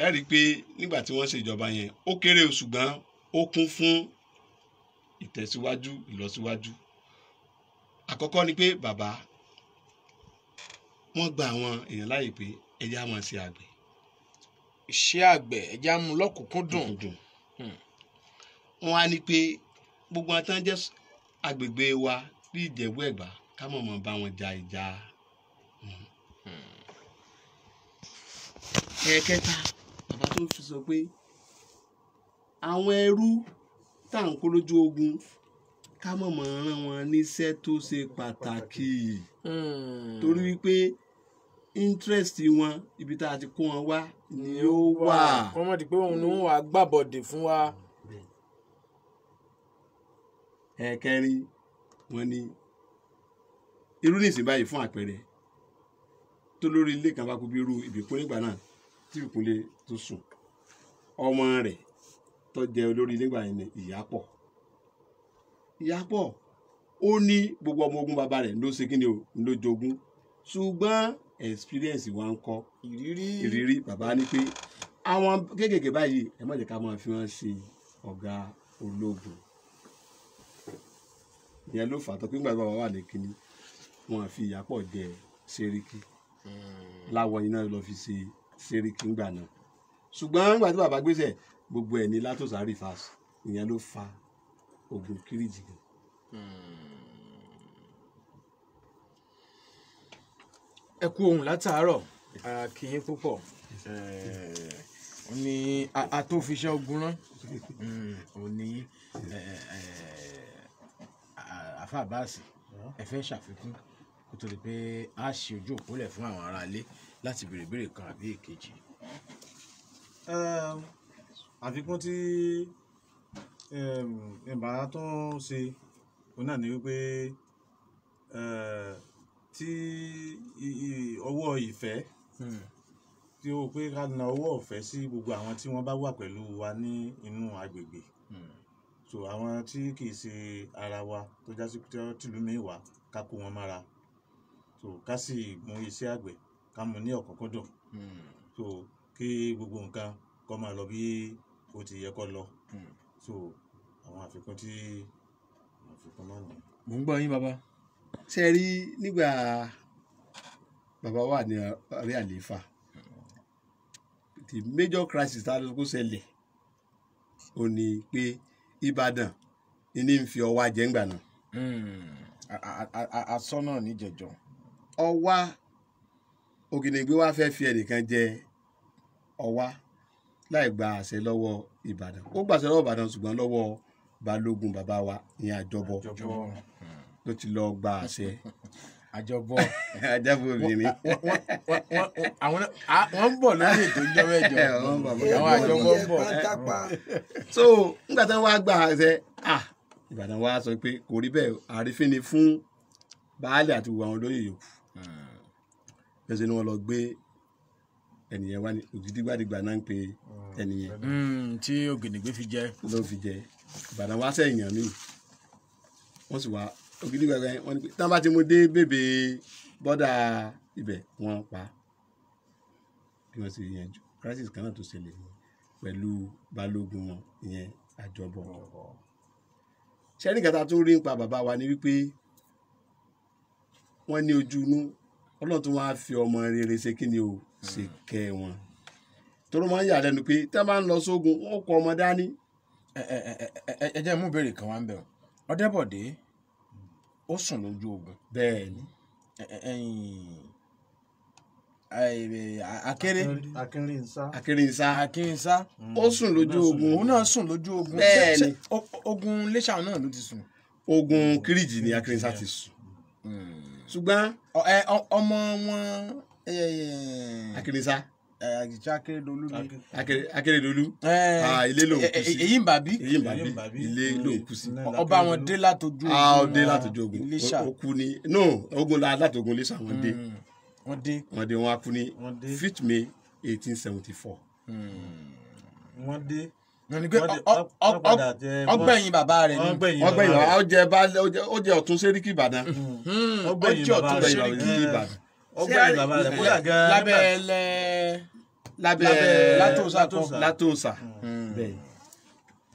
Ẹ rí i pé nígbà tí wọ́n ṣèjọba yẹn ó kéré o, ṣùgbọ́n ó kún fún ìtẹ̀síwájú ìlọsíwájú. Àkọ́kọ́ ni pé bàbá wọ́n gba àwọn èèyàn láàyè pé ẹja máa ṣe àgbẹ̀. Iṣẹ́ àgbẹ̀ ẹja mú lọ́kùnkúndùn. Wọ́n á ní pé gbogbo àwọn tán jẹ́ agbègbè wa bí Ìjẹ̀bú Ẹ̀gbá ká mọ̀ mọ̀ bá wọn ja ìjà. Ẹ̀ẹ̀kẹta bàbá tó fi sọ pé àwọn ẹrú tá à ń kó lójú ogun Ká mọ̀ mọ̀ rán wọn níṣẹ́ tó ṣe pàtàkì, torí wípé interest wọn, ibi tá a ti kó wọn wá ni ó wà. Kọ́ mọ̀ di pé òun ni wọ́n wàá gbàbọ̀dè fún wa. Ẹ̀ẹ̀kẹrin, wọn ní irú nísìnyí báyìí, fún àpẹẹrẹ, tó lórí ilé kan bá kú, bí irú Ìbíkúnlé ìgbà náà, tí Ìbíkúnlé tó sùn, ọmọ rẹ̀ tó jẹ́ olórí ilé ìgbà yẹn ni Ìyápọ̀. Ìyápọ̀ ó ní gbogbo ọmọ ogun bàbá rẹ̀ ló ṣe kí ni o, ló jogún, ṣùgbọ́n experience wa ń kọ́ ìrírí. Ìrírí bàbá ní pé àwọn kéékèèké báyìí, ẹ má jẹ́ ká máa fi wọ́n ṣe ọ̀gá ológun. Ìyẹn ló fà á tó pé nígbà tí bàbá wà ní kínní, wọn fi Ìyápọ̀ jẹ sẹ́ríkì láwọn iná lọ fi ṣe sẹ́ríkì ńgbà náà. Ṣùgbọ́n nígbà tí bàbá gbéṣẹ̀, gbogbo ẹ̀ ní Látòsà rìfàs. Ìyẹn ló fa ogun Kíríjì gan. Ẹ kú ohun látàárọ̀, a kí yín púpọ̀. Ó ní a tó fi iṣẹ́ ogun rán. Ó ní àfa Àbáàsì, ẹ fẹ́ ṣàfikún kó tó di pé a ṣe ojú òpó lẹ̀ fún àwọn aráalé láti béèrè béèrè kan àbí èkejì. Àfikún tí ìbá tó ń ṣe òun náà ni wípé tí ọwọ́ ìfẹ́ tí ó pé ká na ọwọ́ ọ̀fẹ́ sí gbogbo àwọn tí wọ́n bá wà pẹ̀lú wa ní inú agbègbè, so àwọn tí kì í ṣe ara wa tó já sí tìlú mi wá, ká kó wọn mára, so ká sì mú iṣẹ́ àgbẹ̀, ká mú ní ọ̀kúnkúndùn, so kí gbogbo nǹkan kó máa lọ bí ó ti yẹ kó lọ. So àwọn àfikún tí àfikún náà nìyẹn. Mò ń gbọ́ yín, bàbá. Ṣe rí, nígbà bàbá wà ní orí àlééfà, the major crisis tá a lọ kó ṣẹlẹ̀ ó ní pé Ìbàdàn ní ń fi Ọwá jẹ ńgbà náà. Asọ́nà níjẹ̀jọ́. Ọwá Ògìdìngbé wá fẹ́ fi ẹnìkan jẹ Ọwá láì gba àṣẹ lọ́wọ́ Ìbàdàn. Ó gbàṣẹ lọ́wọ́ Ìbàdàn, ṣùgbọ́n lọ́wọ́ Balógun bàbá wa ní Àjọbọ ló ti lọ gba àṣẹ. Àjọbọ. Àjọbọ obìnrin. Àwọn wọ́n ń bọ̀ lórí ètò ìjọ mẹ́jọ. Àwọn Àjọbọ ń bọ̀. So nígbà tí wọ́n wá gba àṣẹ, Ìbàdàn wa sọ pé kò rí bẹ́ẹ̀, àrífín ni fún baálé àti gbogbo àwọn olóyè yòókù. Bẹ́ẹ̀ sì ni wọ́n lọ gbé ẹnìyẹn wá ní Ògìdìgbàdìgbà náà ń pe ẹnìyẹn. Tí Ògìdìgbé fi jẹ. Ló fi jẹ. Ìbàdàn wá sẹ́yìn yàn míì, wọ́n sì wá Ògìdìgbàdìgbà yẹn, wọ́n ní pé tí wọ́n bá ti mú dé bèbè bọ́dà ibẹ̀, wọ́n pa bí wọ́n sì yanjú crisis kan náà tó ṣẹlẹ̀ pẹ̀lú Balógun wọn, ìyẹn Àjọbọ. Ṣẹ́ni kàtà tó rí nípa bàbá wa ni wípé wọ́n ní ojú inú. Ọlọ́run tó wáá fi ọmọ rere ṣe kí ni o ṣe kẹ́ wọn, tóró máa ń yà lẹ́nu pé tí wọ́n bá ń lọ sógun, wọ́n kọ ọmọ dání. Ẹ jẹ́ mú ìbéèrè kan wá ń bẹ̀ ọ́. Ọ̀dẹ́bọ̀dé ó sùn lójú ogun. Bẹ́ẹ̀ ni. Akéré. Akínrínsá. Akínrínsá. Akínrínsá. Ó sùn lójú ogun. Òun náà sùn lójú ogun. Bẹ́ẹ̀ ni. Ogun Iléṣà náà ló ti sùn. Ogun Kíríjì ni Akínrínsá ti sùn. Ṣùgbọ́n. Ọmọ wọn. Akínrínsá. Akérédolú ni. Akérédolú. Ilé ló ń kú sí. Èyí ń bàbí. Èyí ń bàbí, ilé ló ń kú sí. Ọba wọn dé látọjú ogun. Ó dé látọjú ogun. Iléṣà. Ó kú ní, no, ogun látọgun Iléṣà wọn dé. Wọ́n dé. Wọ́n dé, wọ́n á kú ní 5 May 1874. Wọ́n dé. Ọgbẹ̀yìn bàbá rẹ̀ ni. Ọgbẹ̀yìn bàbá, ó jẹ baálé, ó jẹ ọ̀tún sẹ́ríkì Ìbàdàn. Ọgbẹ̀yìn bàbá rẹ̀ sẹ́ríkì Ìbàdàn. Ọgbẹ̀yìn bàbá rẹ̀ kódà gan-an. Lábẹ́ ẹlẹ́. Lábẹ́ Látòsà kọ́. Látòsà. Bẹ́ẹ̀.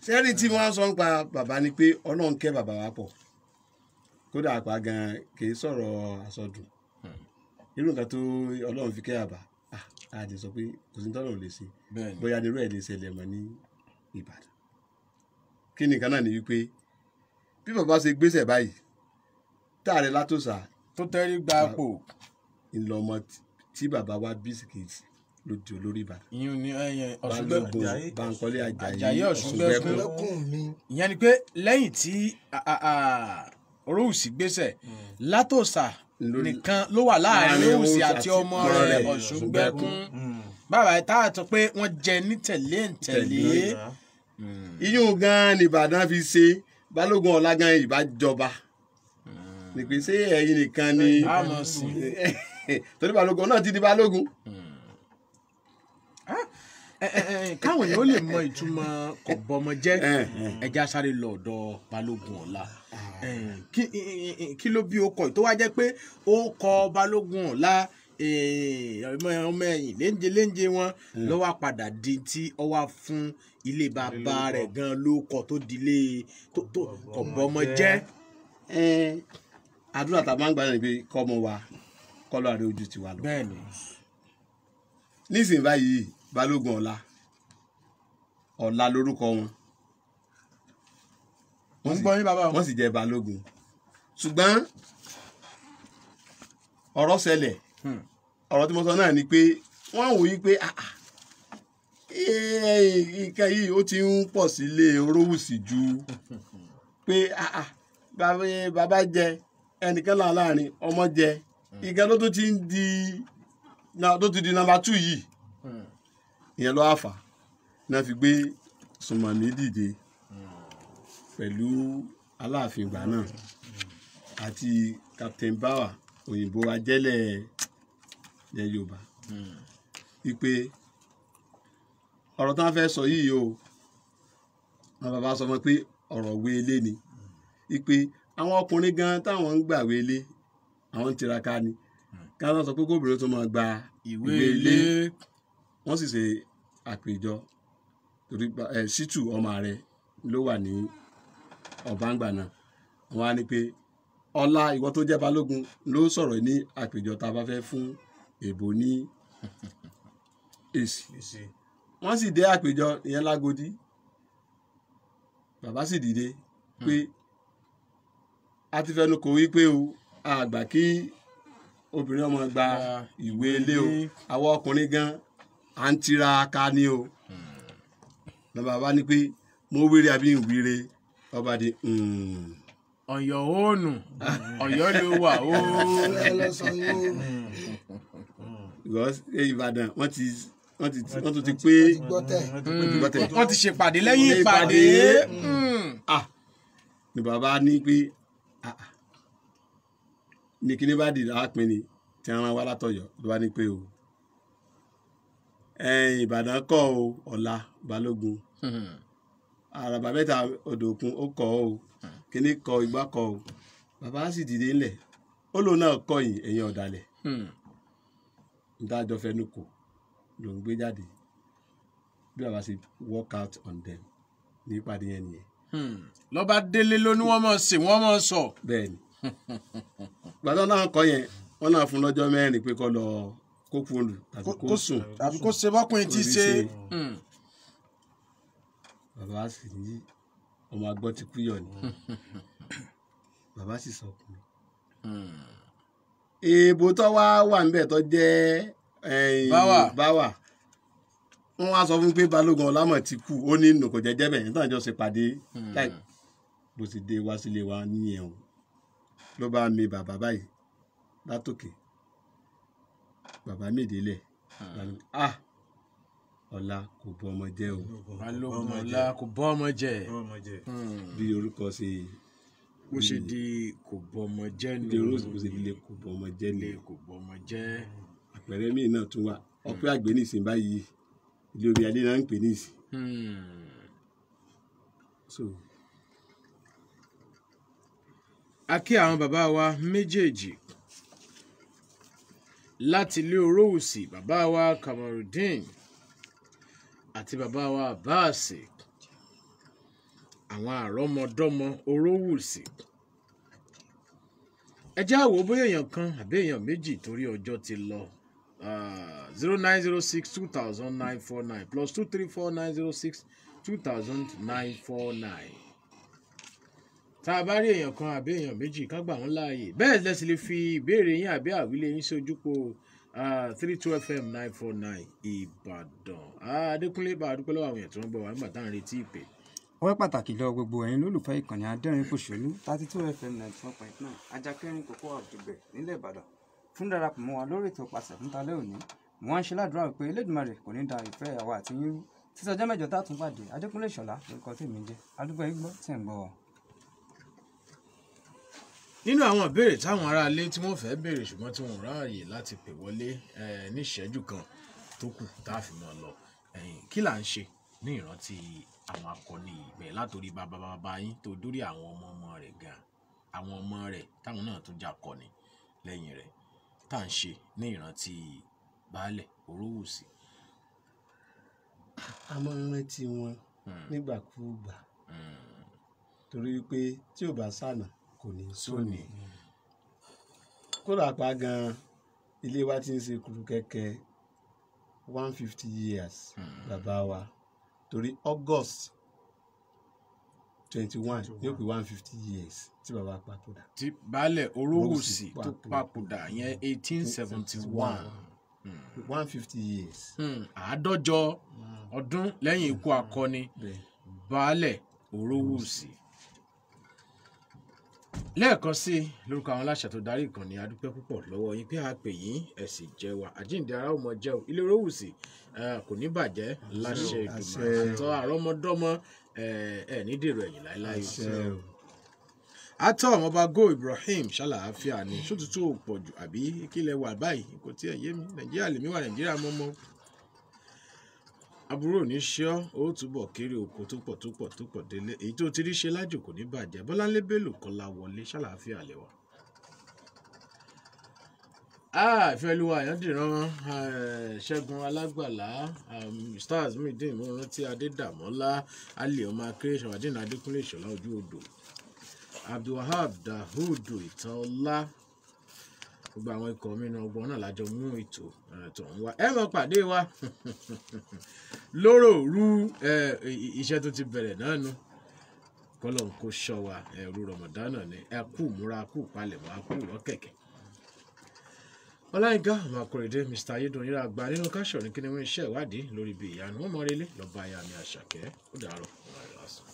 Sẹ́rí tí wọ́n sọ nípa bàbá ni pé Ọlọ́run kẹ́ bàbá wa pọ̀. Kódà àpá gan-an kì í sọ̀rọ̀ àsọdùn. Irú nǹkan tó Ọlọ́run fi kẹ́ bàbá, a lè sọ pé kò sí tọ́lọ́run lè ṣe, bóyá nírú ẹ̀ lè ṣẹlẹ̀ mọ́ ní Ìbàdàn. Kí ni nǹkan náà ni wípé bí bàbá ṣe gbéṣẹ̀ báyìí táàrẹ Látòsà tó tẹ́rí gba pò ńlọmọ tí bàbá wa bí sí kejì ló di olórí Ìbàdàn. Ìyún ni ẹyẹ Balógun Ọ̀ṣùngbẹ́kùn. Bankole Àjàyí Àjàyí Ọ̀ṣùngbẹ́kùn. Ọ̀ṣùngbẹ́kùn mi. Ìyẹn ni pé lẹ́yìn tí Orówùsì gbéṣẹ̀, Látòsà nìkan ló wà láàrin Orówùsì àti ọmọ rẹ̀ Ọ̀ṣùngbẹ́kùn. Bàbá tá a sọ pé wọ́n jẹ ní tẹ̀lé ń tẹ̀lé. Iyún gan ni Ìbàdàn fi ṣe Balógun ọ̀la gan ìbá jọba. Nípe ṣé ẹ̀yin nìkan ni Àmọ̀ sí. Torí Balógun náà ti di Balógun. Káwọn èèyàn ó lè mọ ìtumọ̀ kọ̀bọmọjẹ́, ẹja sáré lọ ọ̀dọ̀ Balógun ọ̀la. Kí ló bí okọ̀ tó wá jẹ́ pé ó kọ Balógun ọ̀la, ọmọ ẹ̀yìn léńje léńje wọn ló wá padà di tí ó wá fún ilé bàbá rẹ̀ gan ló kọ tó dilé kọ̀bọmọjẹ́. Àdúrà tá a máa ń gbà náà ni pé kọ́mọ wa kọ́lọ́ àrẹ ojú tiwa lọ. Bẹ́ẹ̀ni. Nísìnyí báyìí Balógun ọ̀la ọ̀la lórúkọ wọn. Mo ń gbọ́ yín bàbá o. Wọ́n sì jẹ́ Balógun. Ṣùgbọ́n ọ̀rọ̀ ṣẹlẹ̀, ọ̀rọ̀ tí mo sọ náà ni pé wọ́n wò yí pé nǹkan yìí ó ti ń pọ̀ sílé Orówùsì ju pé bàbá jẹ ẹnìkan láàrin ọmọ jẹ ìkan ló tó ti ń di tó ti di nọ́mbà 2 yìí. Ìyẹn ló wá fà náà fi gbé Sùnmọ̀mí dìde pẹ̀lú Aláàfin ìgbà náà àti Captain Bauer òyìnbó ajẹ́lẹ̀ ilẹ̀ Yorùbá wípé ọ̀rọ̀ tí wọ́n fẹ́ sọ yìí o, wọn bàbá sọ fún pé ọ̀rọ̀ wéelé ni, wípé àwọn ọkùnrin gan táwọn ń gbà wéelé àwọn ń tiraka ni kí wọ́n sọ pé kóbìnrin tó máa gba ìwé ilé. ilé. Wọ́n sì ṣe àpèjọ torí Ṣítù ọmọ rẹ̀ ló wà ní ọ̀bángbà náà. Wọ́n á ní pé ọlá ìwọ tó jẹ́ Balógun ló sọ̀rọ̀ ní àpèjọ tá a bá fẹ́ fún èbó ní èsì. Wọ́n sì dé àpèjọ ìyẹn lágodi. Bàbá sì dìde pé a ti fẹnu kò wí pé o àgbà kí obìnrin ọmọ gba ìwé ilé o, àwọn ọkùnrin gan à ń tiraka ni o. Ní bàbá ní pé mo wíire àbí ń wíire, ọba di. Ọ̀yọ́ òònù Ọ̀yọ́ ló wà ó. Because Ìbàdàn wọ́n tún ti pé wọ́n ti ṣèpàdé lẹ́yìn ìpàdé. Ní bàbá ní pé ní kíní bá dìde àpín ni tí wọ́n wá látọ̀yọ́ ló bá ní pé o Ìbàdàn kọ́ o ọ̀la Balógun àràbà mẹ́ta odò òkun ó kọ́ o kíní kọ igbá kọ́ o. Bàbá sì dìde ńlẹ̀ ó lóun náà kọ̀yìn ẹ̀yìn ọ̀dàlẹ̀ ntájọ fẹnu kò ló ń gbé jáde bí bàbá ṣe work out on them ní ìpàdé yẹn nìyẹn. Lọ́ba délé ló ní wọ́n mọ̀ sí wọ́n mọ̀ sọ. Bẹ́ẹ̀ni gbàdán náà kọ yẹn wọ́n náà fún lọ́jọ́ mẹ́rin pé kó lọ kó kú olù tàbí kó sùn tàbí kó ṣe bọ́kùnrin ti ṣe. Bàbá sì ní ọmọ agbọ́ ti kú yọ̀ ni bàbá sì sọ ọkùnrin. Èèbò tó wá wà níbẹ̀ tó jẹ́ Báwà wọ́n wá sọ fún pé Balógun Ọlámọ̀ ti kú ó ní nù kò jẹ́jẹ́ bẹ̀ nítorí àjọ ṣe pàdé láì bó ti dé wá sílé wa nìyẹn o ló bá mi bàbá báyìí látòkè bàbá mi délẹ̀ ah ọ̀la kò bọ́ ọmọ jẹ́ o. Balógun ọ̀la kò bọ́ ọmọ jẹ́. Bí orúkọ ṣe bó ṣe di kò bọ́ ọmọ jẹ́ nù. Bí orúkọ ṣe lè kò bọ́ ọmọ jẹ́ nù. Kò bọ́ ọmọ jẹ́. Àpẹẹrẹ míì náà tún wà ọpẹ́ àgbẹ̀ nìsín báyìí ilé omi alẹ́ náà ń pè nìsín. So a kí àwọn bàbá wa méjèèjì láti ilé Orówùsì, bàbá wa Kamarudeen àti bàbá wa Abbas, àwọn àrọ́mọdọ́mọ Orówùsì. Ẹ jẹ́ á wò bóyá èèyàn kan àbí èèyàn méjì torí ọjọ́ ti lọ. 0906 2949 +234 906 2949. Tá a bá rí èèyàn kan àbí èèyàn méjì ká gbà wọ́n láàyè. Bẹ́ẹ̀ lẹ sì lè fi ìbéèrè yín àbí àwílé yín sí ojúpò 32 FM 949 Ìbàdàn. Adékúnlé bá a dúpẹ́ lọ́wọ́ àwọn èèyàn tí wọ́n gbọ́ wa nígbà tá à ń retí ìpè. Ọpẹ́ pàtàkì lọ gbogbo ẹ̀yin lólùfẹ́ ìkànnì adẹ́rìn pòṣónú 32 FM 94.9 Ajakẹrin Kòkó Àdùgbẹ̀ nílẹ̀ Ìbàdàn fún darapọ̀ mọ́ wa lórí ètò pàṣẹ fún talẹ́ òní. Mo wá ń ṣe ládùúrà pé Elédùmarè kò ní da ìfẹ́ àwa àti yín rú títí ọjọ́ mẹ́jọ tá a tún pàdé. Adékúnlé Ìṣọ̀lá lórúkọ tèmi ń jẹ́. Adúgbò yín gbọ́ tí ẹ̀ ń gbọ́ wa. Nínú àwọn ìbéèrè táwọn aráalé tí wọ́n fẹ́ béèrè ṣùgbọ́n tí wọ́n ráàyè láti pè wọlé ní ìṣẹ́jú kan tó kù tá a fi mọ́ ọ lọ, kí là ń ṣe ní ìrántí àwọn akọni ìgbẹ́ látòrí bàbá bàbá yín tó dórí àwọn ọmọ ọmọ rẹ̀ gan, àwọn ọmọ rẹ̀ táwọn náà tún jà kọni lẹ́yìn rẹ̀, tá à ń ṣe ní ìrántí Baálẹ̀ Orówùsì? A máa ń rántí wọn nígbàkúùgbà torí pé tí ò bá sànà kò ní sóni. Kódà pa gan ilé wa ti ń ṣe kùrù kẹ̀kẹ́ 150 years bàbá wa, torí August 21 ní ó pé 150 years tí bàbá papòdà. Tí Baálẹ̀ Orówùsì tó papòdà yẹn 1871. 150 years. 150 ọdún lẹ́yìn ikú akọni Baálẹ̀ Orówùsì. Lẹ́ẹ̀kan sí i, lórúkọ àwọn aláṣẹ tó darí ìkànnì, a dúpẹ́ púpọ̀ lọ́wọ́ yín pé a pè yín, ẹ sì jẹ́ wa. Àjíǹde ara ó mọ jẹ́ o. Ilé Orówùsì kò ní bàjẹ́ láṣẹ Èdùmàrè, àtọ àrọ́mọdọ́mọ ẹ ní dèrò ẹ̀yìn láéláé. Atọ́ ọmọọba go Ibrahim ṣàlàáfíà ni sótútù ò pọ̀ jù àbí kílẹ̀ wà báyìí? Kò tiẹ̀ yé mi. Nàìjíríà lèmi wà, Nàìjíríà mọ́mọ́. Aburú ò ní ṣe ọ́, ó túbọ̀ kéré oko tó pọ̀ tó pọ̀ tó pọ̀ délé. Èyí tó ti rí ṣe lájò kò ní bàjẹ́. Bọ́láńlé Bello Kọ́lá wọlé ṣàlàáfíà lẹ́wà. Ìfẹ́lúwa Àyàndìran, Ṣẹ́gun Alágbàlá, Stars Muideen Mọ́rántí, Adédàmọ́lá, Ali ọmọ akéré, Ṣàwádìí Adékúnlé Ìṣọ̀lá Ojú Odò, Abdulwahab Dahudu Ìtànọlá, gbogbo àwọn ikọ̀ mi náà ọgbọ́n náà lájọ mú ètò tó ń wá. Ẹ máa pàdé wa lóró òru, iṣẹ́ tó ti bẹ̀rẹ̀ náà nu. Kọ́lọ̀ ń kó ṣọ́ wa, ẹ̀rù Rọ̀mọ̀dánà ni. Ẹ kú múra, kú palẹ̀mọ́, kú rọ́kẹ̀kẹ̀. Ọláyínká ọmọ Akóredé, Mr Ayédùn yíra gba nínú káṣọ̀ ní kíni wọ́n iṣẹ́ ìwádìí lórí ibi ìyanu wọn mọ̀ relé lọ́ba aya mi Àṣàkẹ́. Ó dàárọ̀, ọmọ rẹ̀ lásán.